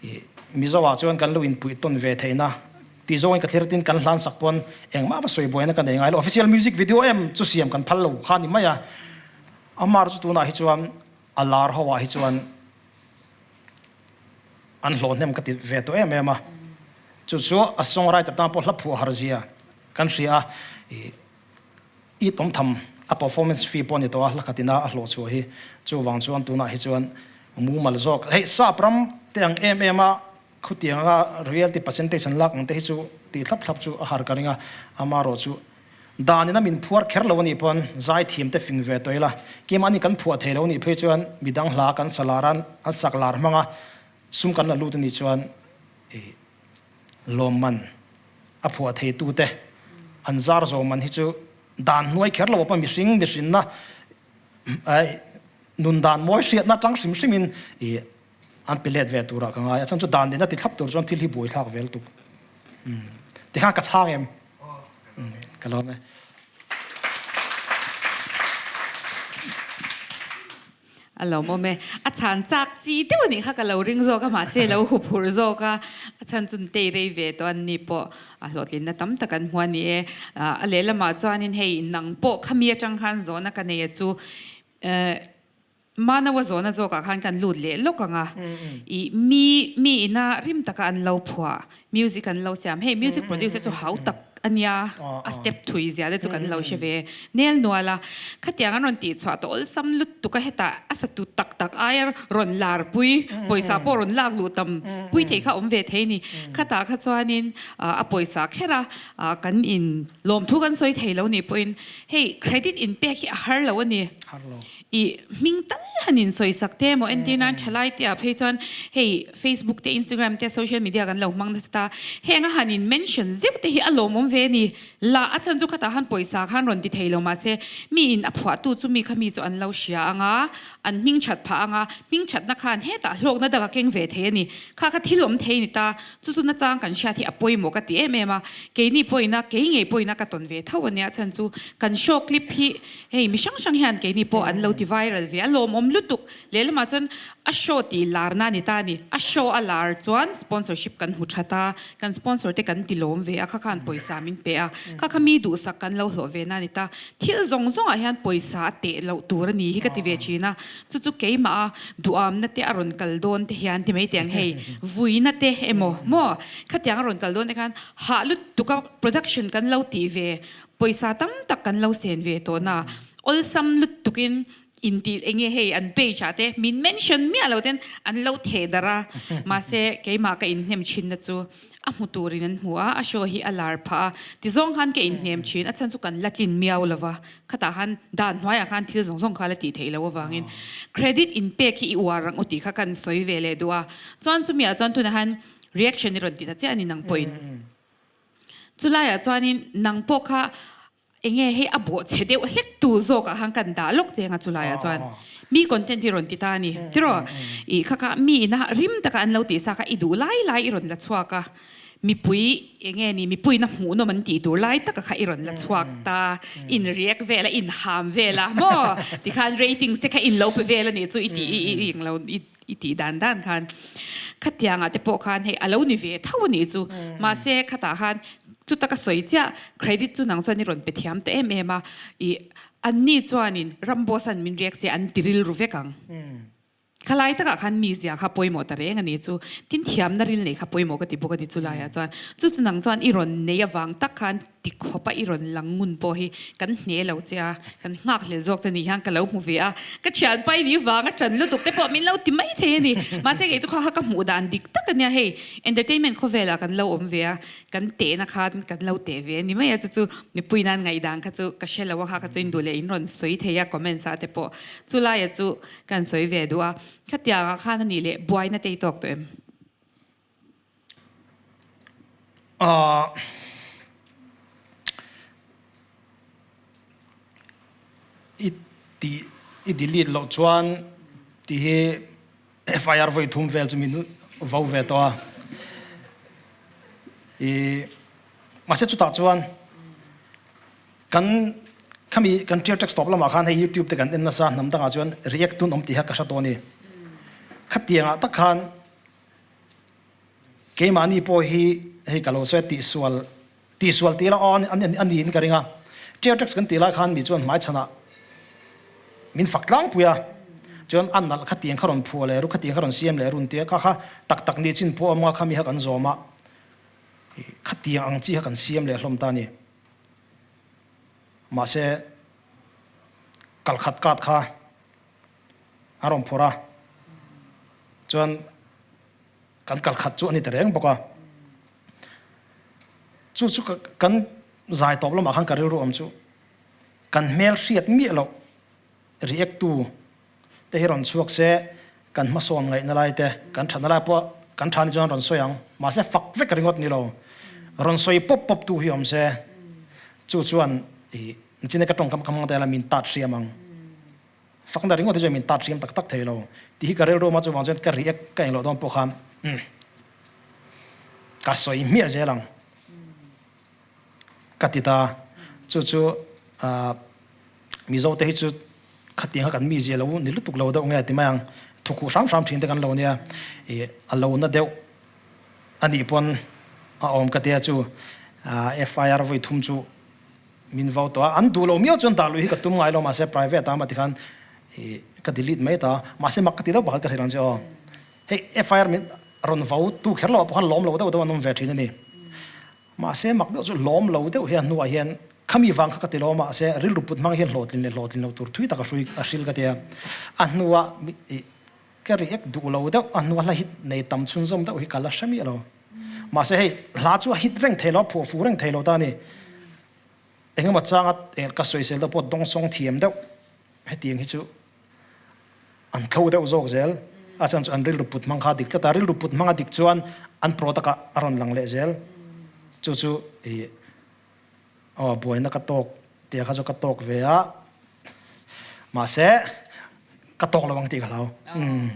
i Mizo ah chuan kan lo inpuih tawn ve theihna Tih zawngin ka thlir tin kan hlan sak pawn engmah va sawi buaina ka nei ngai lo. Official music video em chu siam kan phal lo kha ni mai a. Amar chu tunah hi chuan a lar ho ah hi chuan an hlawh hnem ka ti ve tawh em em a. Chu chu a songwriter tan pawh hla phuah har zia kan hria a. Ih i tawm tham a performance fee pawh a ni tawh a hla khatina a hlawh chhuah hi. Chuvang chuan tunah hi chuan mumal zawk hei sap ram te ang em em a Khutianga royalty percentage an lak ang te hi chu tih thlap thlap chu a har ka ring a, amarawh chu danin a min phuar kher lo a nih pawn zaithiam te fing ve tawh ila, keimahni kan phuah thei lo a nih phei chuan midang hla kan sa lar a, an sak lar hmang a, sum kan la lut a nih chuan ih lawmman a phuah thei tu te an zar zawh man hi chu dan hnuai kher lo a pawn mihring mihrinna nun dan mawi hriatna atang hrim hrimin ih An pe let ve turah ka ngai a, chuan chu dan nena ti thlap tur chuan thil hi buai thlak vel tuk. Umm tikhan ka chhang em? Umm ka lawm e. A lawmawm e. A chhan chak chi deuh anih kha ka lo ring zawk a, mahse lo hup hurh zawk a, a chhan chu tei rei ve tawh an ni pawh a hlawhtlinna tam tak an hmu a ni e. A lehlamah chuanin hei nang pawh khami atang khan zawhna ka nei a chu Manawa zawhna zawkah khan kan lut leh lawk ang a, ih mi mi ina rim taka an lo phuah, music an lo siam, hei music producer chu hau tak a nia, a step thui zia te chu kan lo hre ve nel nual a, khatiang an rawn tih chhuah tawh awlsam lutuk a hetah a satu tak tak aia rawn lar pui, pawisa pawh rawn lak luh tam pui thei kha awm ve thei a ni, khatah kha chuanin a pawisa kher a kan in lawmthu kan sawi thei lo nih pawhin hei credit in pek hi a har lo a ni. I hming tal han in sawisak te emaw entir nan thalai te ah phei chuan hei Facebook te Instagram te social media kan lo hmang nasa ta, heng a han in mention zeuh te hi a lawmawm ve a ni. La a chan chu khatah han pawisa khan rawn ti thei lo mahse mi in a phuahtu chu mi kha mi chu an lo hria ang a, an hming that phah ang a, hming thatna khan hetah hlawkna dang a keng ve thei a ni. Kha kha thil awm thei a ni ta, chu chu nachang kan hriat hi a pawimawh ka ti em em a, keini pawhina kei ngei pawhina ka tawn ve tho a nia chhan chu kan show clip hi Hei mi hrang hrang hian keini pawh an lo ti viral ve a, lawmawm lutuk. Lehlamah chuan a show tih larna a ni ta a ni. A show a lar chuan sponsorship kan hmu that a, kan sponsor te kan ti lawm ve a, kha khan pawisa min pe a, kha kha mi duhsak kan lo hlawh ve na a ni ta. Thil zawng zawngah hian pawisa a teh loh tur a ni hi ka ti ve thin a, chu chu keimah a duhamna te a rawn kal dawn te hian ti mai teh ang hei vuina te emaw maw khatiang a rawn kal dawn te khan hah lutuk a production kan lo tih ve Pawisa tam tak kan lo sen ve tawh na, awlsam lutukin intih eng nge hei an page ah te min mention miah lo ten an lo theh darh a, mahse keimah ka inhnem thin na chu a hmu turin an hmu a, a show hi a lar phah a, tizawng khan ka inhnem thin, a chhan chu kan la tlin miau lo va, khatah khan dan hnuaiah khan thil zawng zawng kha la tih theih loh avangin credit inpek hi i uar ang u tih kha kan sawi ve leh duh a, chuan chumi ah chuan tunah khan reaction i rawn ti ta chiah a ni nang pawhin. Chulaiah chuanin nang pawh kha enge hei a bawh chhe deuh hlek tu zawkah khan kan dah lawk cheng a chulaiah chuan mi content hi rawn ti ta a ni tiraw i kha kha mi ina rim taka an lo tih sa kha i duh lai lai i rawn la chhuak a mipui enge ni mipuiin a hmuhnawm an tih tur lai taka kha i rawn la chhuak ta in react vel a in ham vel a maw tikhan ratings te kha in lo pe vel a nih chu i tih i i englo i I tih dan dan khan khatiangah te pawh khan hei a lo ni ve tho a nih chu. Mahse khatah khan chuta ka sawi chiah credit chu nang chuan i rawn pe thiam ta em em a, i anni chuanin Ramboss an min riak se an ti rilru vek ang. Khalai takah khan mi zia kha pawimawh ta reng a nih chu. Tin thiamna ril nei kha pawimawh ka ti bawk a ni chulaiah chuan. Chu chu nang chuan i rawn nei avang tak khan Ti khawp a i rawn lang ngun pawh hi kan hne lo che a, kan nghak hlel zawk che ni hian ka lo hmu ve a, ka thianpa i nih vang a ṭan lutuk te pawh min lo ti mai thei a ni. Mahse kei chu kha kha ka hmuh dan dik tak a nia hei entertainment khawvelah kan lo awm ve a, kan tehna khan kan lo teh ve a ni mai a, chu chu mipui nan ngaihdan kha chu ka hre lo a kha kha chu in duh leh in rawn sawi thei a comments ah te pawh chulaia chu kan sawi ve duh a, khatiangah khan a nih leh buaina te i tawk tawh em? I tih i delete loh chuan tih hi FIR vawi thum vel chu min vo ve tawh a. I mahse chutah chuan kan khami kan tier text tawp lamah khan hei YouTube te kan en nasa hnam dangah chuan react tun awm tih kha ka hre tawh a ni. Khatiangah tak khan Keimahni pawh hi hei ka lo sawi a, tihsual, tihsual tih ila aw a niin ka ring a. Tear tax kan tih lai khan mi chuan hmaichhanah min fak tlangpui a, chuan a nalh kha tiang kha rawn phuah leh ru, khatiang kha rawn siam leh run tia kha kha tak tak ni chin pawh a awm a, khami kha kan zawm a, khatiang ang chi kha kan siam leh hlawm ta a ni. Mahse, kalkhat kat kha a rawn phawrh a, chuan kan kal khat chu a ni ta reng bawk a. Chu chu kan zai tawp lamah khan ka rilru awm chu kan hmel hriat miah loh react tu te hi rawn chhuak se kan hmasawn ngaihna lai te kan thatna lai pawh kan tha ni chuan rawn sawi ang mahse fak vek ringawt ni lo rawn sawi pawp pawp tu hi awm se chu chuan ih nichina ka tawngkam ka hmang ta ila min tat hriam ang. Fakna ringawt hi chuan min tat hriam tak tak thei lo tih hi ka rilru awm a, chuvang chuan ka react ka engloh dawn pawh khan umm ka sawi hmiah zel ang ka ti ta. Chu chu ahh Mizo te hi chu khatiang kha kan mizia lo ni lutuk lo deuh nge ti mai ang, thukhuh hram hram thin te kan lo nia ih a lo na deuh a nih pawn a awm ka tia chu ahh FIR vawi thum chu Min vau tawh a, an duh lo miau chuan dah luih hi ka tum ngai lo mahse private a mah tikhan ih ka delete mai ta, mahse mak ka ti deuh pakhat ka hrilh ang che aw. Hei FIR min rawn vau tu kher lo ah pawh khan lawm lo deuh deuh an awm ve thin a ni. Mahse mak deuh chu lawm lo deuh hian hnuah hian khami vang kha ka ti lo mahse rilru put hmang hian hlawhtlin leh hlawhtlin lo tur thui tak a hrui a hril ka ti a, a hnuah ih ka react duh lo deuh a hnua hla hit nei tam chhunzawm deuh hi ka la hre miah lo. Mahse hei hla chu a hit reng thei lo, a phuah fuh reng thei lo ta a ni. Engemaw changa ka sawisel deuh pawh dawngsawng thiam deuh hetiang hi chu. An tho deuh zawk zel. A chhan chu an rilru put hmang kha a dik tlat a, rilru put hmang a dik chuan an product ah a rawn lang leh zel. Chu chu ih aw buaina ka tawk tia kha chu ka tawk ve a, mahse ka tawk lo ang tih ka hlau. Umm.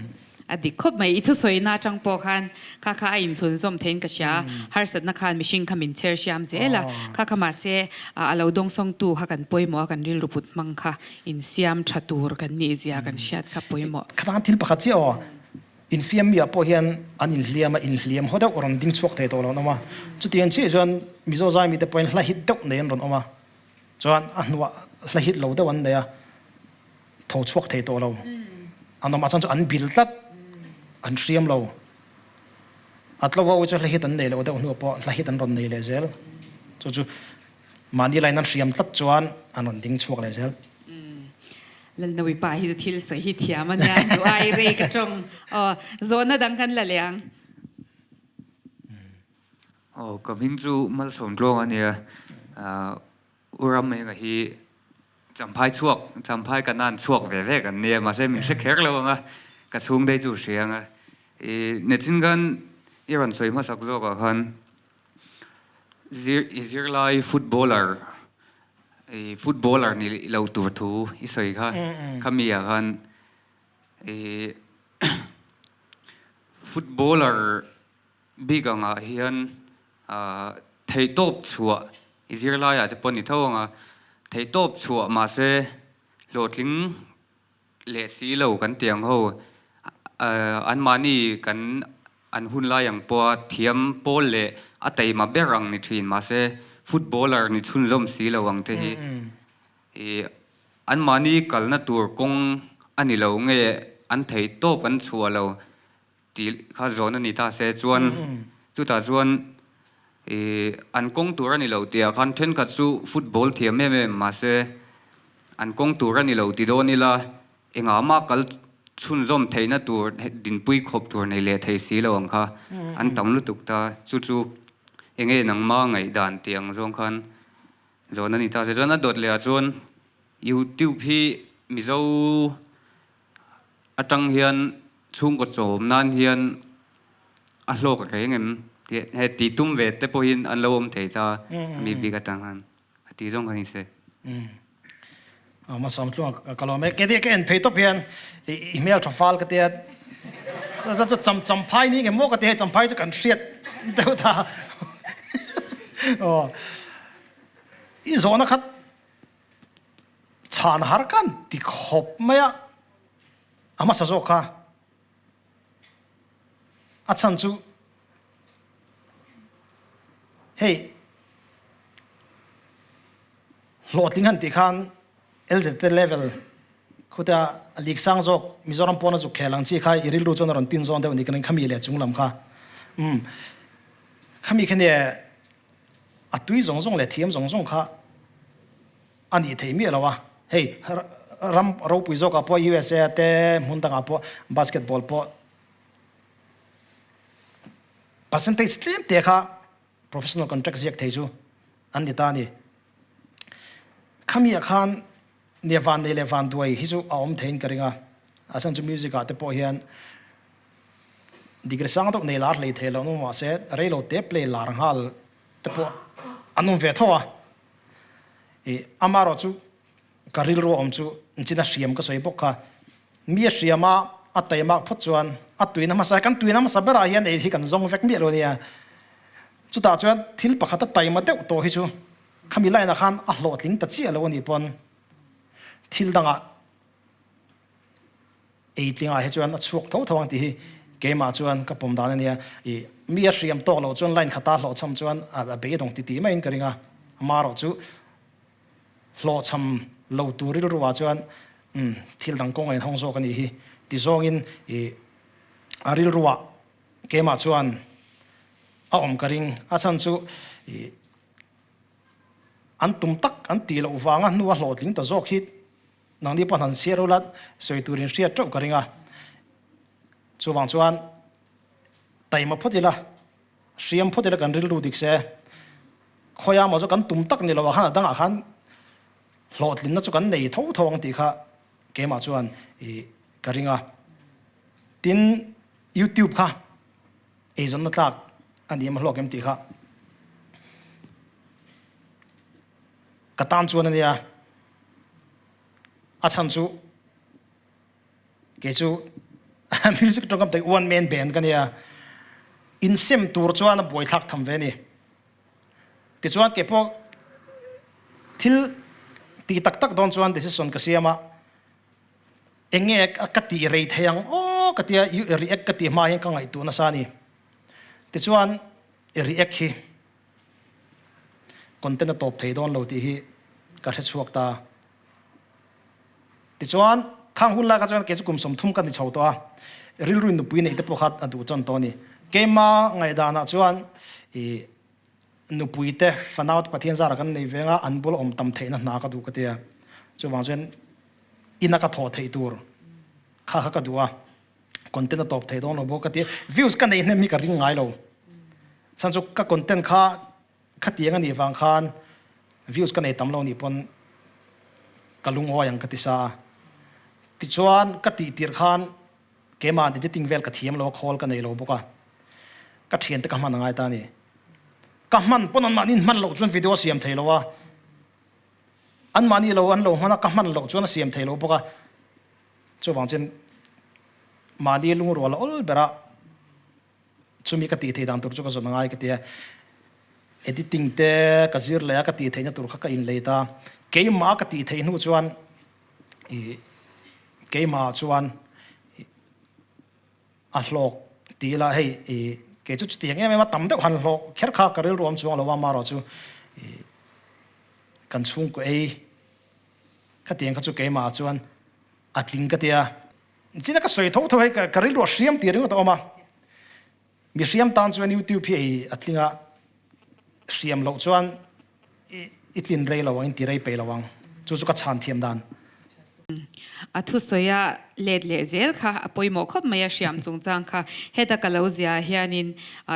A dik khawp mai. I thusawina atang pawh khan kha kha a inhlunzawm theiin ka hria. Harsatna khan mihring kha min chher hriam zel a, kha kha mahse a lo dawngsawngtu kha kan pawimawh a, kan rilru put hmang kha Insiam tha tur kan nih zia kan hriat kha pawimawh. Khatang thil pakhat chiah aw, infiam mi ah pawh hian an inhliam a, inhliam haw deuh rawn ding chhuak thei tawh lo an awm a. Chutiang chiah chuan Mizo zai mite pawhin hla hit deuh nei an rawn awm a, chuan a hnuah hla hit lo deuh an nei a, tho chhuak thei tawh lo an awm a, chuan chu an bil tlat, an hriam lo. A tlo ho chu hla hit an nei loh deuh hnuah pawh hla hit an rawn nei leh zel. Chu chu Mahni lain an hriam tlat chuan an rawn ding chhuak leh zel. Lalnawi pa hi chu thil sawi hi thiam a nia, duh ai rei ka tawng. Aw, zawhna dang kan la leh ang. Aw, ka hming chu Malsawm Tluang a nia. U Ramenga hi Champhai chhuak, Champhai ka nan chhuak ve ve kan nia, mahse min hre kher lo ang a, ka chhung daih chu hria ang a. I Nechin khan i rawn sawi hmasak zawkah khan I zirlai footballer i footballer ni lo tur thu i sawi kha khami ah khan i footballer bik angah hian theihtawp chhuah i zirlai ah te pawh ni tho ang a theihtawp chhuah mahse hlawhtling leh si lo kan ti ang ho anmahni kan An hun lai ang pawha thiam pawl leh a taima ber ang ni thin mahse footballer ni chhunzawm si lo ang te hi ih anmahni kalna tur kawng a ni lo nge an thei tawp an chhuah lo tih kha zawn a ni ta se chuan chutah chuan ih an kawng tur a ni lo tih ah khan thenkhat chu football thiam em em mahse an kawng tur a ni lo ti dawn ila Engah mah kal chhunzawm theihna tur dinpui khawp tur nei leh thei si lo ang kha an tam lutuk ta. Chu chu enge nangma ngaihdan tih ang zawng khan zawn a ni ta se. Chuan a dawt leh ah chuan YouTube hi Mizo atang hian chhungkaw chawm nan hian a hlawk a reng em tih he tih tum ve te pawhin an lo awm thei ta mi bik atang khan a tih zawng kha ni se. Hmasawm tluang ka lawm e. Ketia ka en phei tawp hian i hmel tha fal ka tia chu cham champhai ni nge maw ka tia hei champhai chu kan hriat deuh ta. Aw i zawhna khat chhan har kan ti khawp mai a, a hmasa zawk kha a chhan chu hei Hlawhtling han tih khan LZT level khuta league sang zawk Mizoram pawna zuk khel ang chi kha i rilru chuan a rawn tin zawn deuh ni ka ring khami leh chung lam kha. Umm khami kha nia a tui zawng zawng leh thiam zawng zawng kha a nih theih miah lo a. Hei ram ropui zawkah pawh USA te hmun dangah pawh basketball pawh percentage tlem te kha Professional contract ziak thei chu an ni ta a ni. Khami ah khan nia van nei leh van duai hi chu a awm theiin ka ring a, a chhan chu music ah te pawh hian degree sang deuh nei lar hlei thei lo an awm mahse rei lo te play lar nghal te pawh an awm ve tho a. Ih amaherawhchu Ka rilru awm chu Nchin a hriam ka sawi bawk kha. Mi a hriam a, a taimak phawt chuan a tuina hmasa, kan tuina hmasa berah hian ei hi kan zawng vek miah lo nia. Chutah chuan thil pakhat a taima deuh tawh hi chu khami line ah khan a hlawhtling ta chiah lo a nih pawn thil dangah ei tlingah hi chuan a chhuak tho tho ang tih hi keimah chuan ka pawm dan a nia. Ih mi a hriam tawk loh chuan line khata hlawhchham chuan a beidawng titih maiin ka ring a, amaherawh chu Hlawhchham lo tur rilruah chuan umm thil dang kawng a inhawng zawk a nih hi ti zawngin ih a rilruah keimah chuan a awm ka ring. A chhan chu ih an tum tak an tih loh vanga hnua hlawhtling ta zawk hi nangni pawh han chhiar ula sawi turin hriat teuh ka ring a. Chuvang chuan taima phawt ila, hriam phawt ila kan rilru dik se. Khawiah maw chu kan tum tak ni lo ah khan a dangah khan hlawhtlinna chu kan nei tho tho ang tih kha keimah chuan ih ka ring a. Tin, YouTube kha eizawnna tlak a ni em a hlawk em tih kha ka tan chuan a nia. A chhan chu kei chu music tawngkam tak one man band ka nia. Insem tur chuan a buaithlak tham ve a ni. Tichuan kei pawh thil ti tak tak dawn chuan decision ka siam a, eng nge ka tih rei thei ang aw ka tia react ka tih hma hian ka ngaihtuah nasa a ni. Tichuan react hi content a tawp thei dawn lo tih hi ka hre chhuak ta. Tichuan khang hun lai kha chuan kei chu kum 30 ka ni chho tawh a, rilru in nupui neih te pawh kha a duh chuan tawh a ni. Keima ngaihdanah chuan ih nupui te fanau te Pathian zara kan nei veng a, an bula awm tam theihna hna ka duh ka ti a. Chuvang chuan ina ka thawh theih tur kha kha ka duh a, content a tawp thei dawn lo bawk ka ti a. Views ka neih hnem hi ka ring ngai lo. Chhan chu ka content kha Khatiang a nih vang khan views ka nei tam lo nih pawn ka lungawi ang ka ti sa a. Tichuan ka tih tirh khan keimah editing vel ka thiam lo a, call ka nei lo bawk a, ka thiante ka hman a ngai ta a ni. Ka hman pawn anmahni hman loh chuan video a siam thei lo a, anmahni lo an lo hman a, ka hman loh chuan a siam thei lo bawk a. Chuvang chuan mahni lungrual a awl ber a. Chumi ka tih theih dan tur chu ka zawn angai ka ti a, editing te ka zir leh a, ka tih theihna tur kha ka inlei ta. Keimah ka tih theih hnu chuan ih keimah chuan ih a hlawk ti ila hei ih kei chu chutiang em em a tam deuh han hlawk kher kha ka rilru awm chuang lo a, amaherawh chu ih kan chhungkaw ei khatiang kha chu keimah chuan A tling ka tia. China ka sawi tho tho hei ka rilru a hriam tih ringawt a awm a. Mi hriam tan chuan YouTube hi ei a tling a, hriam loh chuan i tlin rei lo ang, in ti rei peih lo ang. Chu chu ka chhan thiam dan. A thusawi a let leh zel kha a pawimawh khawp mai a hriam chungchang kha. Heta ka lo zia hianin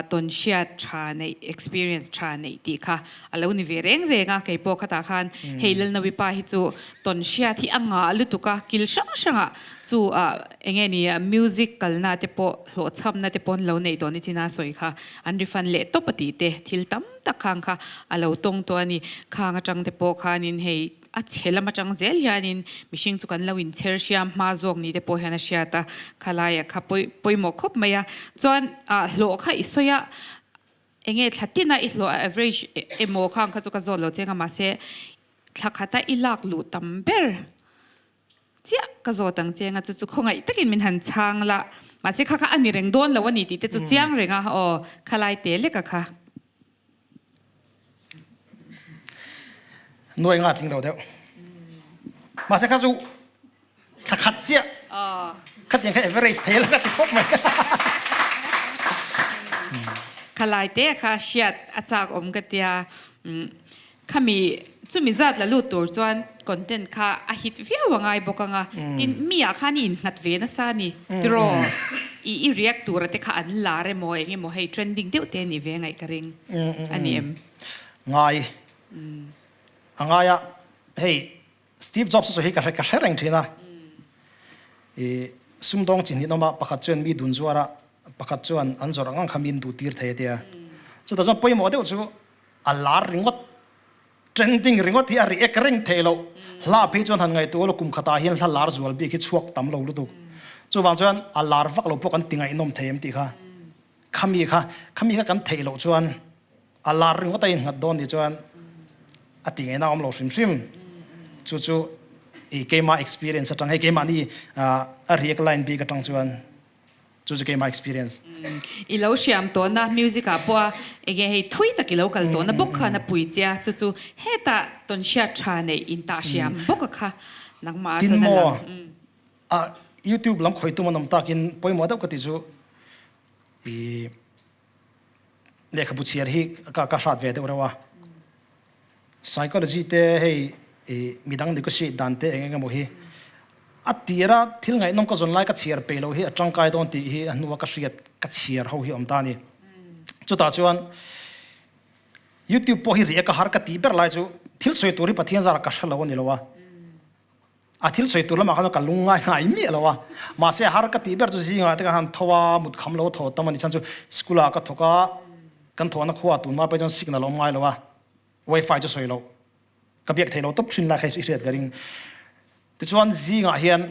tawn hriat tha neih, experience tha neih tih kha a lo ni ve reng reng a. Keipawh khatah khan hei Lalnawipa hi chu Tawn hriat hi a ngah lutuk a, kil hrang hrangah chu ah eng nge ni music kalna te pawh hlawhchhamna te pawn lo neih tawh ni chin a sawi kha an refund leh tawp a tih te thil tam tak khang kha a lo tawng tawh a ni. Khang atang te pawh khanin hei a chhe lam atang zel hianin mihring chu kan lo inchher hriam hma zawk ni te pawh hian a hriat a, khalaiah kha pawi pawimawh khawp mai a. Chuan ah hlawh kha i sawi a, eng nge thla tina i hlawh a average emaw khang kha chu ka zawt lo cheng a mahse Thla khata i lak luh tam ber chiah ka zawt ang che nga chu chu khawngaih takin min han chhang la mahse kha kha a ni reng dawn lo a ni tih te chu chiang reng a aw khalai te lek a kha. Nuai nga tling lo deuh mahse kha chu Thla khat chiah. Khatiang kha average thei la ka ti khawp mai. Khalai te kha hriat a chak awm ka tia. Khami chumi zat la lut tur chuan content kha a hit viau a ngai bawk anga. Tin mi ah khan i innghat ve nasa a ni tiraw. I i react tura te kha an lar emaw eng emaw hei trending deuh te a nih ve ngaih ka ring a ni em? Ngai. A ngai a hei Steve Jobs chu hei ka hre ka hre reng thin a. I sumdawng chi hnih awm a, pakhat chuan mi dun zuar a, pakhat chuan an zawrh ang ang kha min duh tir thei a tia. Chutah chuan pawimawh deuh chu a lar ringawt, trending ringawt hi a react reng theih loh. Hla phei chuan han ngaihtuah ula kum khatah hian hla lar zual bik hi chhuak tam lo lutuk. Chuvang chuan a lar vak lo pawh kan ti ngaihnawm thei em tih kha. Khami kha, khami kha kan theih loh chuan A lar ringawt a innghat dawn nih chuan a ti ngaihna a awm lo hrim hrim. Chu chu i keimah experience atang, hei keimahni a riak line bik atang chuan chu chu keimah experience. I lo hriam tawhna music ah pawh a enge hei thui tak i lo kal tawhna bawk khan a pui che a, chu chu hetah tawnhriat tha neih intah hriam bawk a kha nangmah ah chuan a lang. Tin maw, YouTube lam khawi tum an awm takin pawimawh deuh ka ti chu i Lehkhabu chhiar hi ka ka hrat ve deuh reuh a. Psychology te hei ih midang negotiate dan te eng eng emaw hi a tira thil ngaihnawm ka zawn lai ka chhiar peih loh hi a tangkai dawn tih hi a hnua ka hriat ka chhiar ho hi a awm ta a ni. Chutah chuan YouTube pawh hi riah ka har ka tih ber lai chu thil sawi tur hi Pathian zarah ka hre lo a ni lo a. A thil sawi tur lamah khan ka lung ngai ngai miah lo a, mahse a har ka tih ber chu zingah te ka han tho a, mut kham lo tho tam a ni chhan chu school ah ka thawk a, kan thawhna khua tunhma pawh chuan signal a awm ngai lo a, wifi chu sawi loh ka biak thei lo tawp thin lai kha i hriat ka ring. Tichuan zingah hian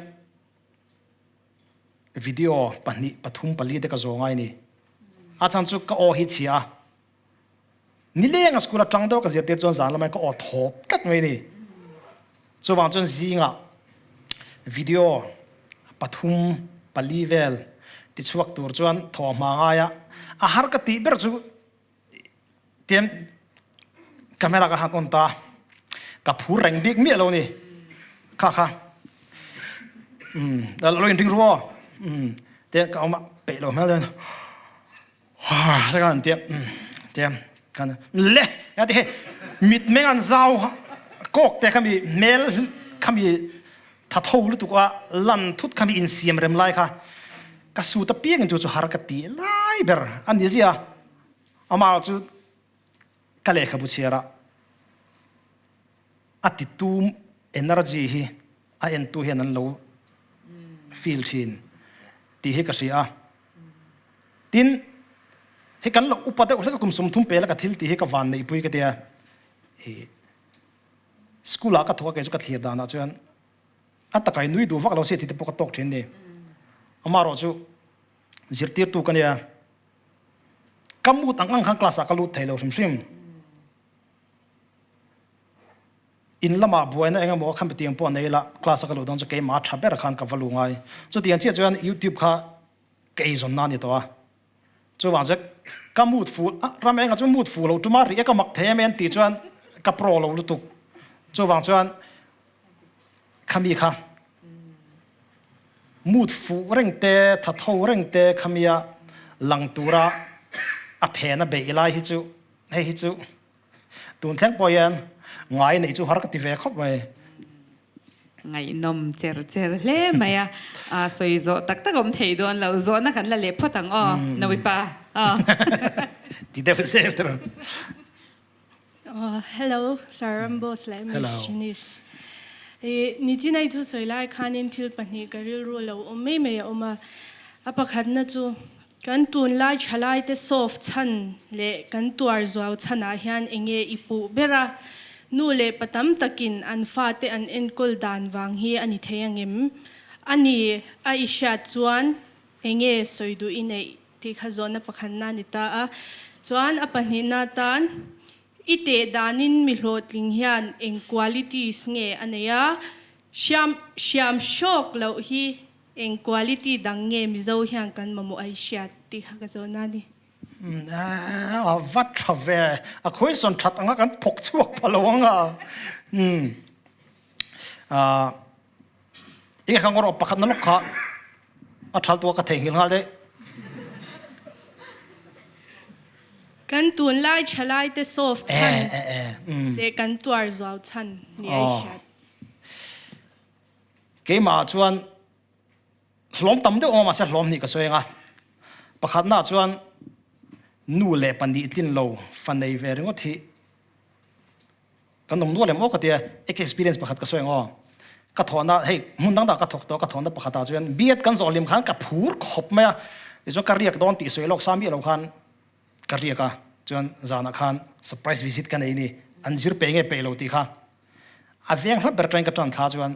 video pahnih pathum pali te ka zawng ngai a ni. A chhan chu ka aw hi chhia a. Nilenga school atang deuh ka zirtir chuan zan lamah ka aw thawp tlat mai a ni. Chuvang chuan zingah video pathum pali vel tichhuak tur chuan thaw hma ngai a, a har ka tih ber chu tian camera ka han on ta, ka phur reng bik miah lo a ni. Kha kha umm lo inring ru aw umm tian ka awm a peih lo hmel deuh in. Le ti he mit meng an zau kawk te khami hmel khami thatho lutuk a lan thut khami insiam rem lai kha ka suit apiang in chu chu har ka ti lai ber a ni zia amah chu ka lehkhabu chhiar a a titu energy hi a entu hian an lo feel thin tih hi ka hria a. Tin, hei kan lo upa deuh hlek a kum 30 pela ka thil tih hi ka van neihpui ka tia. I school ah ka thawk a kei chu ka thlir danah chuan a taka i nui duh vak lo se tih te pawh ka tawk thin ni. Amaherawh chu zirtirtu ka nia, ka mood ang ang khan class ah ka lut thei lo hrim hrim. In lamah buaina eng emaw khan tiang pawh nei ila class a ka luh dawn chu keimah tha ber khan ka va lu ngai. Chutiang chiah chuan YouTube kha ka eizawnna a ni tawh a. Chuvang chuan ka mood fuh a, ram engah chuan mood fuh loh tuma rih e ka mak thei em em tih chuan ka pro lo lutuk. Chuvang chuan khami kha mood fuh reng te, thatho reng te khamia lang tura a phena beih lai hi chu hei hi chu Tun thleng pawh hian ngai neih chu har ka ti ve khawp mai. Ngaihnawm cher cher hle mai a, a sawi zawh tak tak awm thei dawn lo, zawhna kan la leh phawt ang aw, Nawipa aw. Ti deuh zel te rawn. Hello, Sir Ramboss leh Miss Janice. Nichinai thu sawi lai khanin thil pahnih ka rilru lo awm mai mai a awm a. A pakhatna chu Kan tunlai thalaite soft chhan leh kan tuar zuau chhanah hian enge i puh ber a, nu leh pa tam takin an fate an enkawl dan vang hi a ni thei angem? A ni a i hriat chuan enge sawi duh i neih tih kha zawhna pakhatna a ni ta a. Chuan a pahnihna atan i teh danin mi hlawhtling hian eng qualities nge a neih a, hriam hriam hrawk loh hi Eng quality dang nge Mizo hian kan mamawh a i hriat tih kha ka zawhna a ni. A va tha ve, a question that anga kan phawk chhuak pha lo ang a. Enge kha ngawrh pakhat na lawk kha a thal tua ka theihnghilh nghal daih. Kan tunlai thalai te soft chhan leh kan tuar zuau chhan ni a i hriat. Keimah ah chuan hlawm tam deuh awm a mahse hlawm hnih ka sawi ang a. Pakhatna ah chuan nu leh pahnih tlin lo fa nei ve ringawt hi kan awm nual em aw ka tia ek experience pakhat ka sawi ang aw. Ka thawhna hei hmun dang dang ka thawk tawh a ka thawhna pakhat ah chuan B.Ed kan zawh hlim khan ka phur khawp mai a tichuan ka riak dawn tih sawi lawk sa miah lo khan ka riak a chuan zanah khan surprise visit ka nei a ni an zir peih nge peih lo tih kha A veng hla ber atangin ka tan thla chuan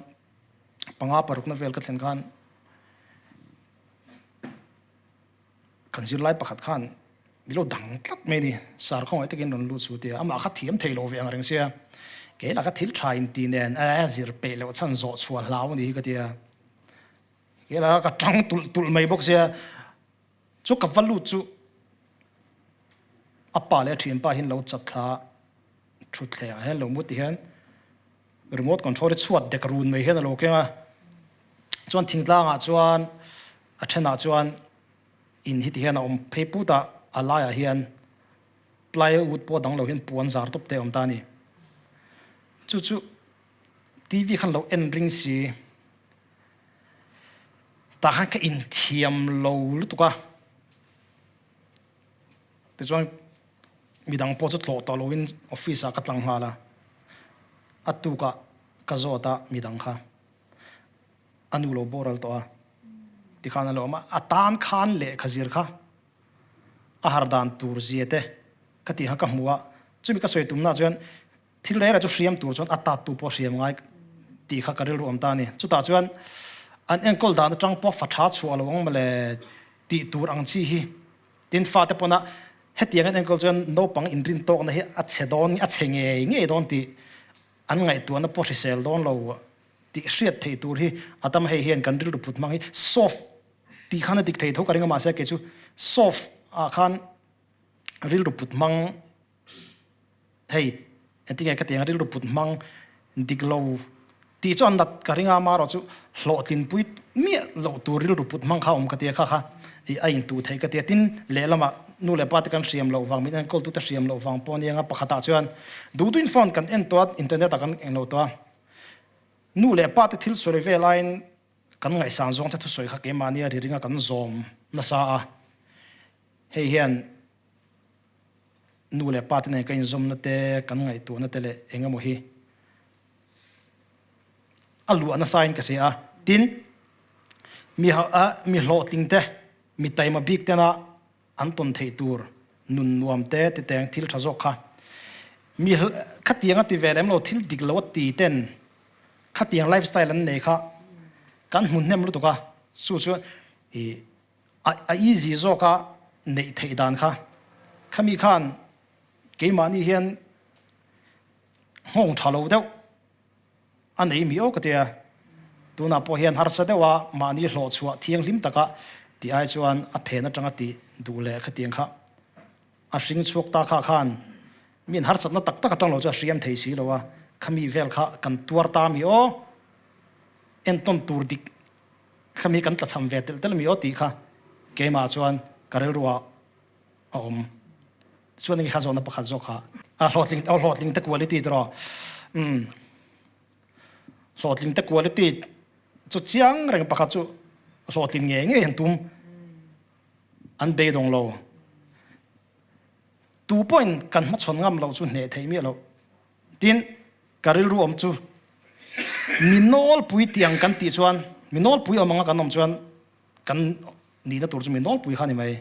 panga parukna vel ka thlen khan kan zirlai pakhat khan mi lo dang tlat mai a ni. Sir khawngaih takin rawn lut su tia amah kha thiam thei lo ve ang reng sia kei lah kha thil tha in ti nen a zir peih loh chhan zawh chhuah hlau a ni hi ka tia. Kei lah ka tang tulh tulh mai bawk sia chu ka va lut chu a pa leh a thianpa hian lo chat thla a. Thutthleng ah hian lo mu ti hian remote control hi chhuat dek run mai hian a lo keng a, chuan thingtlang ah chuan a then ah chuan in hi ti hian a awm phei put a, a laiah hian plywood pawh dang lo hian puan zar tawp te a awm ta a ni. Chu chu TV khan lo en ring si tah khan ka inthiam lo lutuk a. Tichuan midang pawh chu tlawh tawh loin office ah ka tlang nghal a, a tukah ka zawt a midang kha. A nu lo boral tawh a, tikhan a lo awm a, a tan khan lehkha zir kha a har dan tur zia te ka tih kha ka hmu a, chumi ka sawi tumna chuan thil reng reng chu hriam tur chuan a tat tu pawh hriam ngai tih kha ka rilru awm ta a ni. Chutah chuan an enkawl dan atang pawh fa tha chhuah lo ang mawle tih tur ang chi hi tin fate pawna hetiang an enkawl chuan naupang inrin tawkna hi a chhe dawn a chhe ngei ngei dawn tih an ngaihtuahna pawh hrisel dawn lo tih hriat theih tur hi a tam hei hian kan rilru put hmang hi soft tih khan a dik thei tho ka ring a mahse kei chu soft ah khan rilru put hmang hei engtinge ka tiang rilru put hmang dik lo tih chu an nat ka ring a amaherawh chu hlawhtlin pui miah loh tur rilru put hmang kha a awm ka tia kha kha ih a intuh theih ka tia tin lehlamah nu leh pa te kan hriam loh vang min enkawl tute hriam loh vang pawh a nia pakhatah chuan duh duhin phone kan en tawh a internet ah kan englo tawh a. Nu leh pa te thil sawi ve laiin kan ngaihsan zawng te thusawi kha keimahnia ri ringa kan zawm nasa a, hei hian nu leh pa te nen ka inzawmna te, kan ngaihtuahna te leh eng emaw hi a luah nasa in ka hria a. Tin, mi mi hlawhtling te, mi taima bik tena An tawn theih tur nun nuam te titeng thil tha zawk kha. Mi khatiang a ti ve lem lo thil dik lo a ti ten khatiang life style an nei kha kan hmu hnem lutuk a, chu chu i a easy zawk a neih theih dan kha. Khami khan keimahni hian nghawng tha lo deuh. A nei mi aw ka tia. Tunah pawh hian harsa deuha mahni hlawh chhuah thianghlim taka tih ai chuan a phen atanga tih duh leh khatiang kha a hring chhuak ta kha khan miin harsatna tak tak atang lo chu a hriam thei si lo a, khami vel kha kan tuar ta mi aw, entawn tur dik khami kan tlachham ve telh telh mi aw tih kha keimah chuan ka rilruah a awm. Chuan enge kha zawhna pakhat zawk kha. A hlawhtling aw hlawhtling te quality tiraw. Umm hlawhtling te quality chu chiang reng pakhat chu hlawhtlin ngei ngei an tum. An beidawng lo. Tu pawhin kan hmachhawn ngam loh chu hneh theih miah loh. Tin, ka rilru awm chu mi nawlpui tiang kan tih chuan mi nawlpui awm anga kan awm chuan Kan nihna tur chu mi nawlpui kha a ni mai.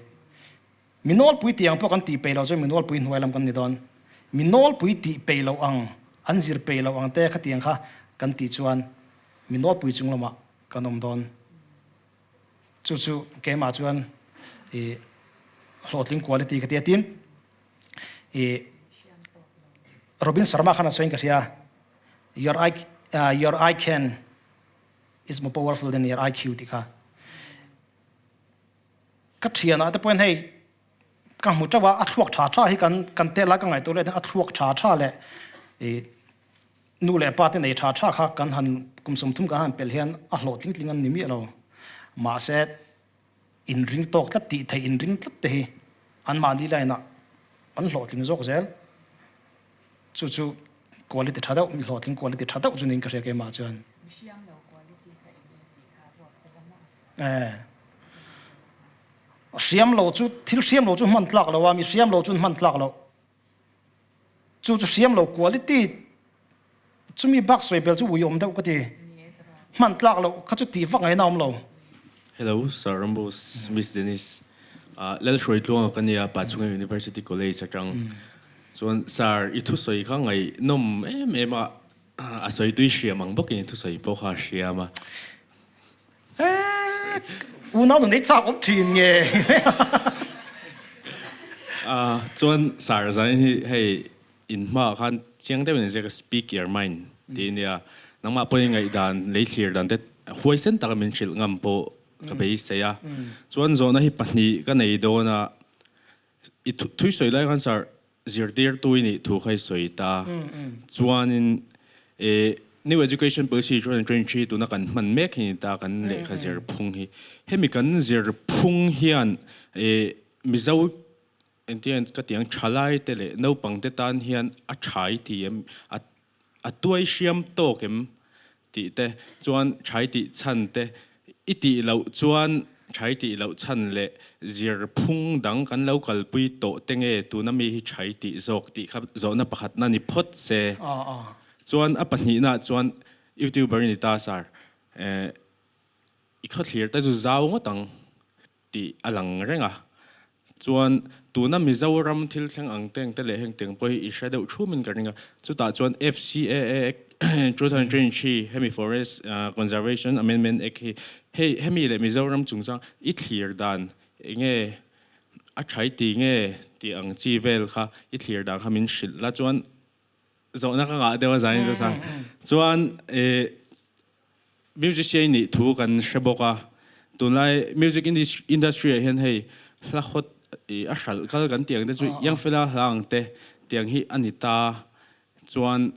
Mi nawlpui tih ang pawh kan tih peih loh chuan mi nawlpui hnuai lam kan ni dawn. Mi nawlpui tih peih loh ang, an zir peih loh ang te khatiang kha kan tih chuan mi nawlpui chung lamah kan awm dawn. Chu chu keimah chuan i hlawhtling quality ka ti a. Tin, i Robin Sharma khan a sawiin ka hria, Your I, your I can. Is more powerful than your IQ tih kha ka thianah te pawhin hei ka hmu teuh a, a thluak tha tha hi kan kan tel a ka ngaihtuah leh a thluak tha tha leh ih nu leh pa te nei tha tha kha kan han kum 30 kan han pelh hian a hlawh tling tling an ni miah lo mahse inring tawk tlat tih theih inring tlat te hi anmahni line ah an hlawhtling zawk zel. Chu chu quality tha deuh, mi hlawhtling quality tha deuh chu niin ka hria keimah chuan. Mihriam lo quality kha eng nge tih kha zawt te la maw? Eh. Hriam lo chu, thil hriam lo chu hman tlak lo a, mi hriam lo chu hman tlak loh. Chu chu hriam lo quality chumi bak sawi bel chu ui awm deuh ka ti. Hman tlak loh kha chu tih vak ngaihna awm lo. Hello, Sir Rambos, Miss Denise. Lalhruaitluanga ka nia, Pachhunga University College atang. Chuan Sir, i thusawi kha ngaihnawm em em a, a sawi tui hriam ang bawkin i thusawi pawh kha a hriam a. Eek! Unau nun ei chak awm thin nge? Chuan Sir, zanin hi hei in hmaah khan chiang deuhin an ziak a, Speak your mind tih a nia. Nangmah pawhin ngaihdan, lei thlir dan te huaisen taka min hrilh ngam pawh ka beisei a. Chuan zawhna hi pahnih ka nei dawn a. I thui sawi lai khan sir zirtirtu i nih thu kha i sawi ta. Chuanin e New Education Policy 2023 tuna kan hman mek hi ni ta kan lehkha zir phung hi. Hemi kan zir phung hian e Mizo engtin ka ti ang thalai te leh naupang te tan hian a tha i ti em a a tuai hriam tawk em tih te chuan thai tih chhan te i tih loh chuan thai tih loh chhan leh zir phung dang kan lo kalpui tawh te nge tuna mi hi thai tih zawk tih kha zawhna pakhatna ni phawt se. Chuan a pahnihna chuan YouTuber i ni ta sir. I khawthlir te chu zau ngawt ang tih a lang reng a. Chuan tuna Mizoram thil thleng ang teng te leh heng teng pawh hi i hre deuh thumin ka ring a. Chutah chuan FCAA Act 2023 hemi Forest Conservation Amendment Act hi hei hemi leh Mizoram chungchang i thlir dan enge a thai ti nge tih ang chi vel kha i thlir dan kha min hrilh la chuan zawhna ka ngah deuh a zanin chu sa. Chuan eh Musician nih thu kan hre bawk a, tunlai music industry ah hian hei hla hawt ih a hralh kal kan tih ang te chu Young Fella hla ang te tiang hi a ni ta chuan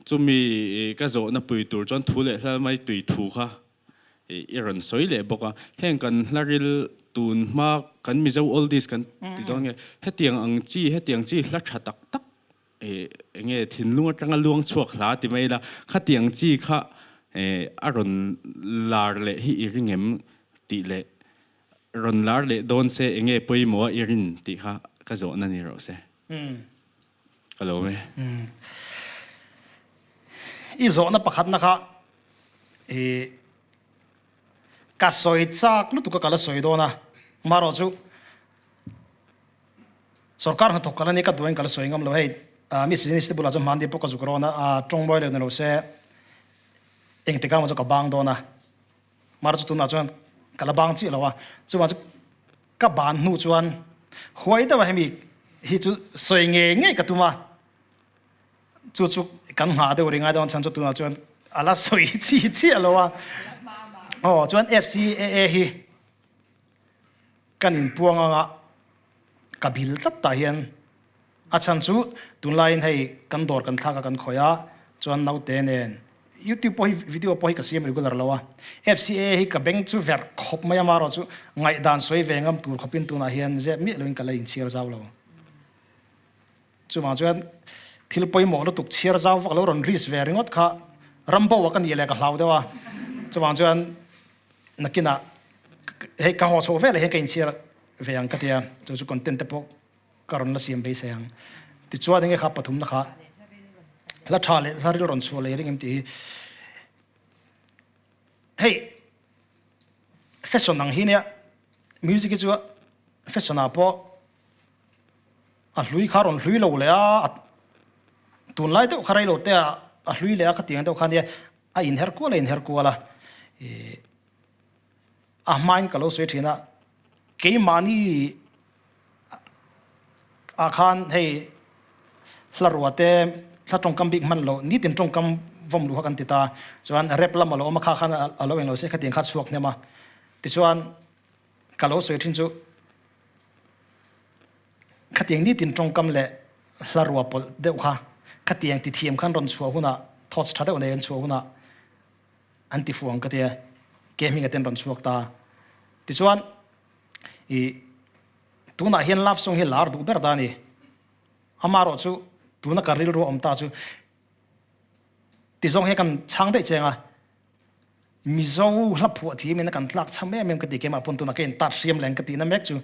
chumi ka zawhna pui tur chuan thu leh hla mai tui thu kha ih i rawn sawi leh bawk a, heng kan hla ril tun hma kan Mizo oldies kan ti dawn nge hetiang ang chi hetiang chi hla tha tak tak Enge thinlung atanga luang chhuak hla ti mai ila, khatiang chi kha a rawn lar leh hi i ring em tih leh rawn lar leh dawn se enge pawimawh a i rin tih kha ka zawhna ni rawh se. Ka lawm e. I zawhna pakhatna kha i ka sawi chak lutuk a ka la sawi dawn a, marawh chu Sorkar hnathawk kal a ni ka duain ka la sawi ngam lo hei Miss Zinisi te bulah chuan hmandi pawh ka zuk rawn a tawng mawi lo ni lo se engtik ah maw chu ka bang dawn a mar chu tunah chuan ka la bang chiah lo a chuvang chu ka ban hnu chuan huai deuh a hemi hi chu sawi ngei ngei ka tum a chu chu kan nghah deuh ri ngai dawn chhan chu tunah chuan a la sawi chi chiah lo a aw chuan FCAA hi Kan inpuang anga ka bil tlat tah hian a chhan chu tunlaiin hei kan dawr kan thlak a kan khawih a chuan naute nen youtube pawh hi video pawh hi ka siam regular lo a FCAA hi ka beng chu verh khawp mai a marawh chu ngaihdan sawi ve ngam tur khawpin tunah hian zep miah loin ka la inchhiar zau lo. Chuvang chuan thil pawimawh lutuk chhiar zau vak lo rawn risk ve ringawt kha rambo a ka nih leh ka hlau deuh a chuvang chuan Nakinah hei ka haw chhoh veleh hian ka inchhiar ve ang ka ti a, chu chu content te pawh ka rawn la siam beisei ang. Tichuan enge kha pathumna kha hla tha leh hla ril rawn chhuah leh ring em tih hi hei fashion ang hi nia music hi chu fashion ah pawh a hlui kha rawn hlui lo leh a tunlai deuh kha rei lo te ah a hlui leh a khatiang deuh kha nia A inher kual a inher kual a, ih a hmain ka lo sawi thin a, keimahni ah khan hei hla rua te hla tawngkam bik hman loh nitin tawngkam vawm luh kha kan ti ta, chuan rap lam a lo awm a kha khan a lo englo se khatiang kha a chhuak hnem a, tichuan ka lo sawi thin chu Khatiang nitin tawngkam leh hla rua pawlh deuh kha khatiang ti thiam khan rawn chhuah hunah thoughts tha deuh nei an chhuah hunah an ti fuh ang ka tia ke hming aten rawn chhuak ta. Tichuan i tunah hian love song hi lar duh ber ta a ni. Amaherawh chu tuna ka rilru a awm ta chu ti zawng hian kan chhang daih cheng a. Mizo hla phuah thiam in a kan tlak cham em em ka ti keimah pawn tunah ka in tat hriam leng ka tihna mek chu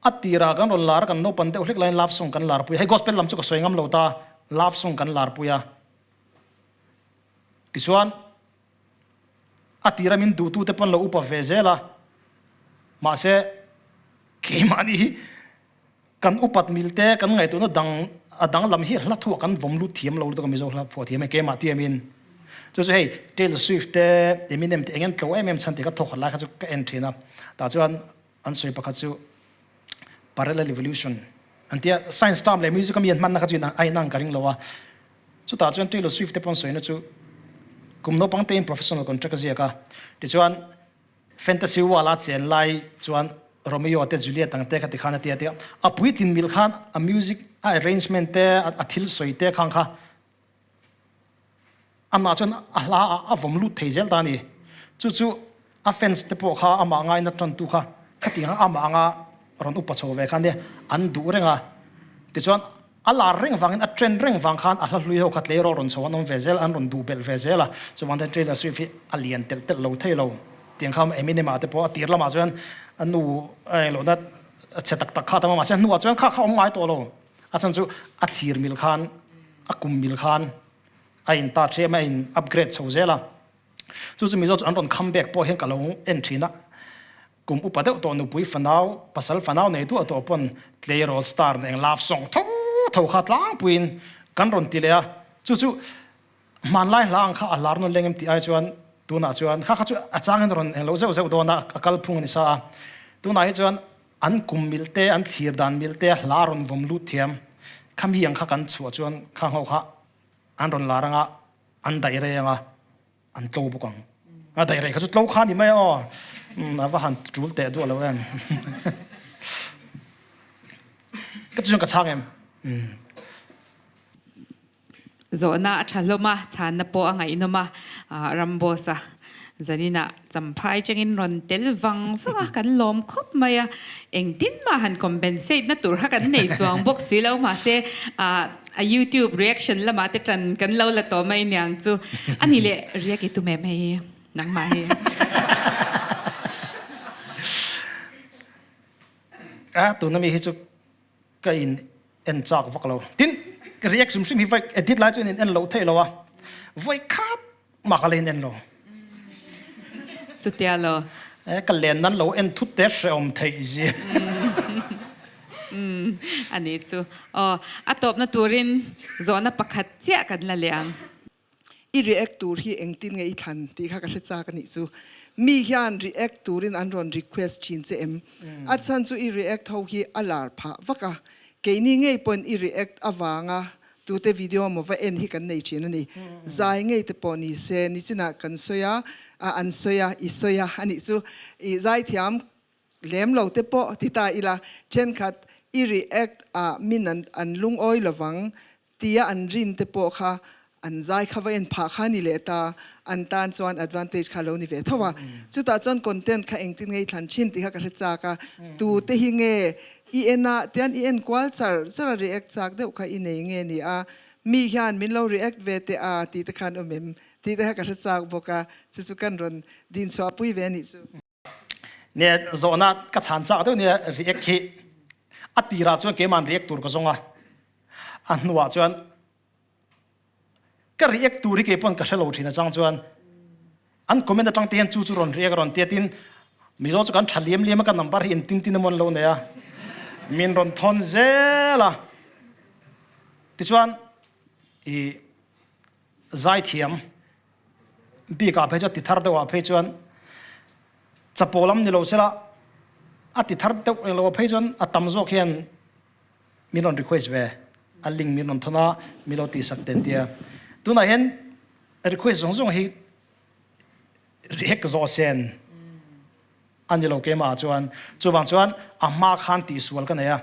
A tirah kan rawn lar a, kan naupan deuh hlek laiin love song kan larpui a, hei gospel lam chu ka sawi ngam lo ta, love song kan larpui a. Tichuan a tira min duhtute pawn lo upa ve zel a, mahse keimahni hi kan upat mil te kan ngaihtuahna dang a danglam hi hla thuah kan vawm lut thiam lo lutuk a Mizo hla phuah thiam e keimah tiamin. Chu chu hei Taylor Swift te Eminem te eng en tlo em em chhan tih ka thawkhat lai kha chu ka en thin a, tah chuan An sawi pakhat chu parallel evolution an tia, science term leh music a mi an hmanna kha chu a inang ka ring lo a. Chutah chuan Taylor Swift te pawh an sawina chu kum naupang tein professional contract a ziak a. Tichuan fantasy world a chen lai chuan Romeo te Juliet ang te kha tikhan a tia tia a puitlin mil khan a music a arrangement te a thil sawi te khang kha Amah chuan a hla ah a vawm lut thei zel ta a ni. Chu chu a fans te pawh kha amah ngaina tantu kha khatiang amah anga rawn upa chho ve kha nia an duh reng a. Tichuan a lar reng vangin a trend reng vang khan a hla hlui ho kha tleirawl rawn chho an awm ve zel a, an rawn duh belh ve zel a. Chuvang chuan Taylor Swift hi a lian telh telh lo thei lo. Tiang kha Eminem ah te pawh a tir lamah chuan a nu a englohna chhe tak tak kha a tam a mahse a hnuah chuan kha kha awm ngai tawh lo. A chhan chu a thlir mil khan a kum mil khan a in ta ṭhiam a, a in upgrade chho zel a. Chu chu Mizo chu an rawn come back pawh hian ka lo en thin a, kum upa deuh tawh nupui fanau, pasal fanau nei duah tawh pawn tleirawl star nen love song tho tho kha tlangpuiin kan rawn ti leh a, chu chu hmanlai hla ang kha a lar nawn leng em tih ai chuan tunah chuan kha kha chu a changin rawn englo zeuh zeuh dawn a, a kalphung a ni sa a, tunah hi chuan an kum mil te, an thlir dan mil te hla a rawn vawm lut thiam, khami ang kha kan chhuah chuan khang ho kha an rawn lar anga an daih rei anga an tlo bawk ang. A daih rei kha chu tlo kha ni mai aw. A va han tul teh duah lo em. Ka chu chuan ka chhang em. Zawhna a tha hlawm a, chhanna pawh a ngaihnawm a, Ramboss-a zaninah champhai changin rawn tel vang vang a, kan lawm khawp mai a, engtin mah han compensate na tur kha kan nei chuang bawk si lo, mahse a YouTube reaction lamah te tan kan lo la tawh mai niang chu a ni leh react i tum em hei nangmah hi. A tuna mi hi chu ka in en chak vak lo. Tin, ka react hrim hrim hi vai edit lai chuan in en loh theih lo a, vawi khat mah ka la in en lo. Chutia lo. E, ka len nan lo en thut te hrehawm theih zia. Umm, a ni chu. Aw, a tawpna turin zawhna pakhat chiah kan la leh ang. I react tur hi engtin nge i thlan tih kha ka hre chak a nih chu. Mi hian react turin an rawn request thin che em? A chhan chu i react ho hi a lar phah vak a, keini ngei pawn i react avanga tute video maw va en hi kan nei thin a ni. Zai ngei te pawh ni se nichinah kan sawi a, an sawi a, i sawi a a nih chu. I zaithiam lem lo te pawh ti ta ila thenkhat i react ah min an an lungawi lovang tia an rin te pawh kha an zai kha va en phah kha ni leh ta, an tan chuan advantage kha lo ni ve tho a. Chutah chuan content kha engtin nge i thlan thin tih kha ka hre chak a, tu te hi nge i en a tian i en kual char char a react chak deuh kha i nei nge ni a, mi hian min lo react ve teh a tih te khan awm em tih te kha ka hre chak bawk a, chu chu kan rawn dinchhuah pui ve a nih chu. Nia zawhna ka chhan chak deuh nia react hi a tirah chuan keiman react tur ka zawng a, a hnuah chuan ka react tur hi keipawn ka hrelo thin atang chuan an comment atang te hian chu chu rawn react a rawn tia tin Mizo chu kan tha liam liam a ka number hi engtin tin emaw an lo nei a min rawn thawn zel a tichuan i zaithiam Bikah phei chuan ti thar deuhah phei chuan chapo lam ni lo sela a ti thar deuh eng loah phei chuan a tam zawk hian min rawn request ve a link min rawn thawn a min lo tihsak ten tia tunah hian request zawng zawng hi react zawh sen a ni lo keimah ah chuan chuvang chuan a hma khan tihsual ka nei a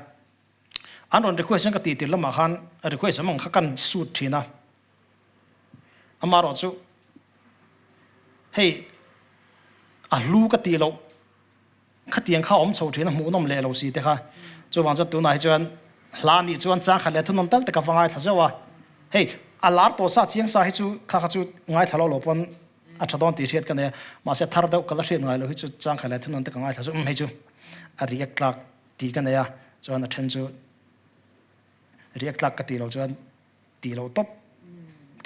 an rawn request hian ka tih tir lamah khan request awm ang kha kan suit thin a. Amaherawh chu hei a hlu ka tih loh khatiang kha awm chho thin a hmuhnawm leh lo si te kha chuvang chuan tunah hi chuan hla nih chuan chang khat leh thunawm tal te ka va ngaithla zeuh a hei a lar tawh sa chiang sa hi chu kha kha chu ngaithla lo lo pawn a tha dawn tih hriat ka nei a mahse thar deuh ka la hriat ngai lo hi chu chang khat leh thunawm te ka ngaithla chu umm hei chu a react tlak tih ka nei a chuan a then chu react tlak ka tih loh chuan tih loh tawp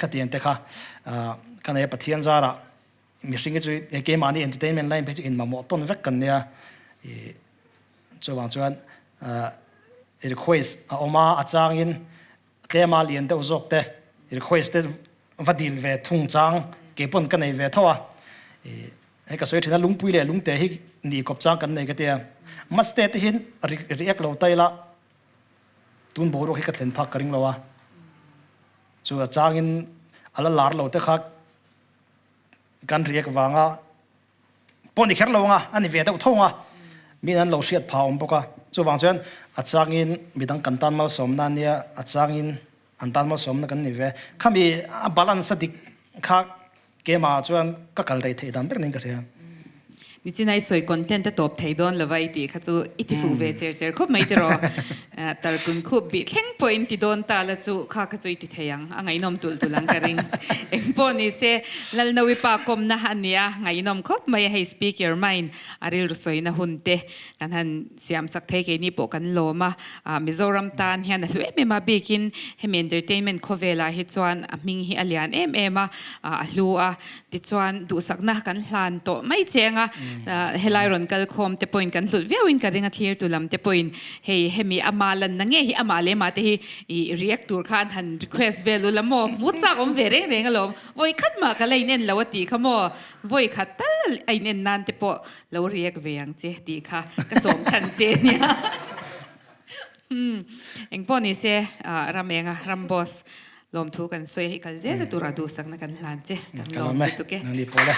khatiang te kha ka nei a Pathian zarah mihring hi chu keimahni entertainment line phei chu inmamawh tawn vek kan nia ih chuvang chuan request a awm a a changin tlema lian deuh zawk te request te va dil ve thung chang keipawn ka nei ve tho a ih hei ka sawi thin a lungpui leh lungte hi nih kawp chang kan nei ka tia maste te hian react lo ta ila Tun boruak hi ka thlen phak ka ring lo a, chu a changin a la lar lo te kha kan riak vanga pawh ni kher lo anga a ni ve deuh tho anga min an lo hriat phah awm bawk a, chuvang chuan a changin midang kan tan malsawmna a nia, a changin an tan malsawmna kan ni ve. Khami a balance a dik kha Keimah chuan ka kal rei theih dan ber niin ka hria. Nichinai sawi content a tawp thei dawn lova i tih kha chu i ti fuh ve cher cher khawp mai tiraw. Tarkun khup bih thleng pawh in ti dawn ta la chu kha kha chu i ti thei ang, a ngaihnawm tulh tulh ang ka ring. Engpawh ni se, Lalnawi pa kawmna a nia, ngaihnawm khawp mai a hei Speak your mind a rilru sawina hun te kan han siam sak thei keini pawh kan lawm a, Mizoram tan hian a hlu em em a, bikin hemi entertainment khawvelah hi chuan a hming hi a lian em em a, a hlu a. Tichuan, duhsakna kan hlan tawh mai che anga helai rawn kal khawm te pawhin kan hlut viauin ka ring a, thlirtu lam te pawhin hei hemi ama lanna nge hi amah leh amah te hi i react tur khan han request vel ula maw, hmu chak awm ve reng reng alawm, vawi khat mah ka la in en lo a tih kha maw, vawi khat tal a in en nan te pawh lo react ve ang che tih kha ka sawm chhan che nia. Umm engpawh ni se Ramenga ram boss lawmthu kan sawi a hi kal zel a tura duhsakna kan hlan che kan lawm lutuk e. Nang ni pawh le.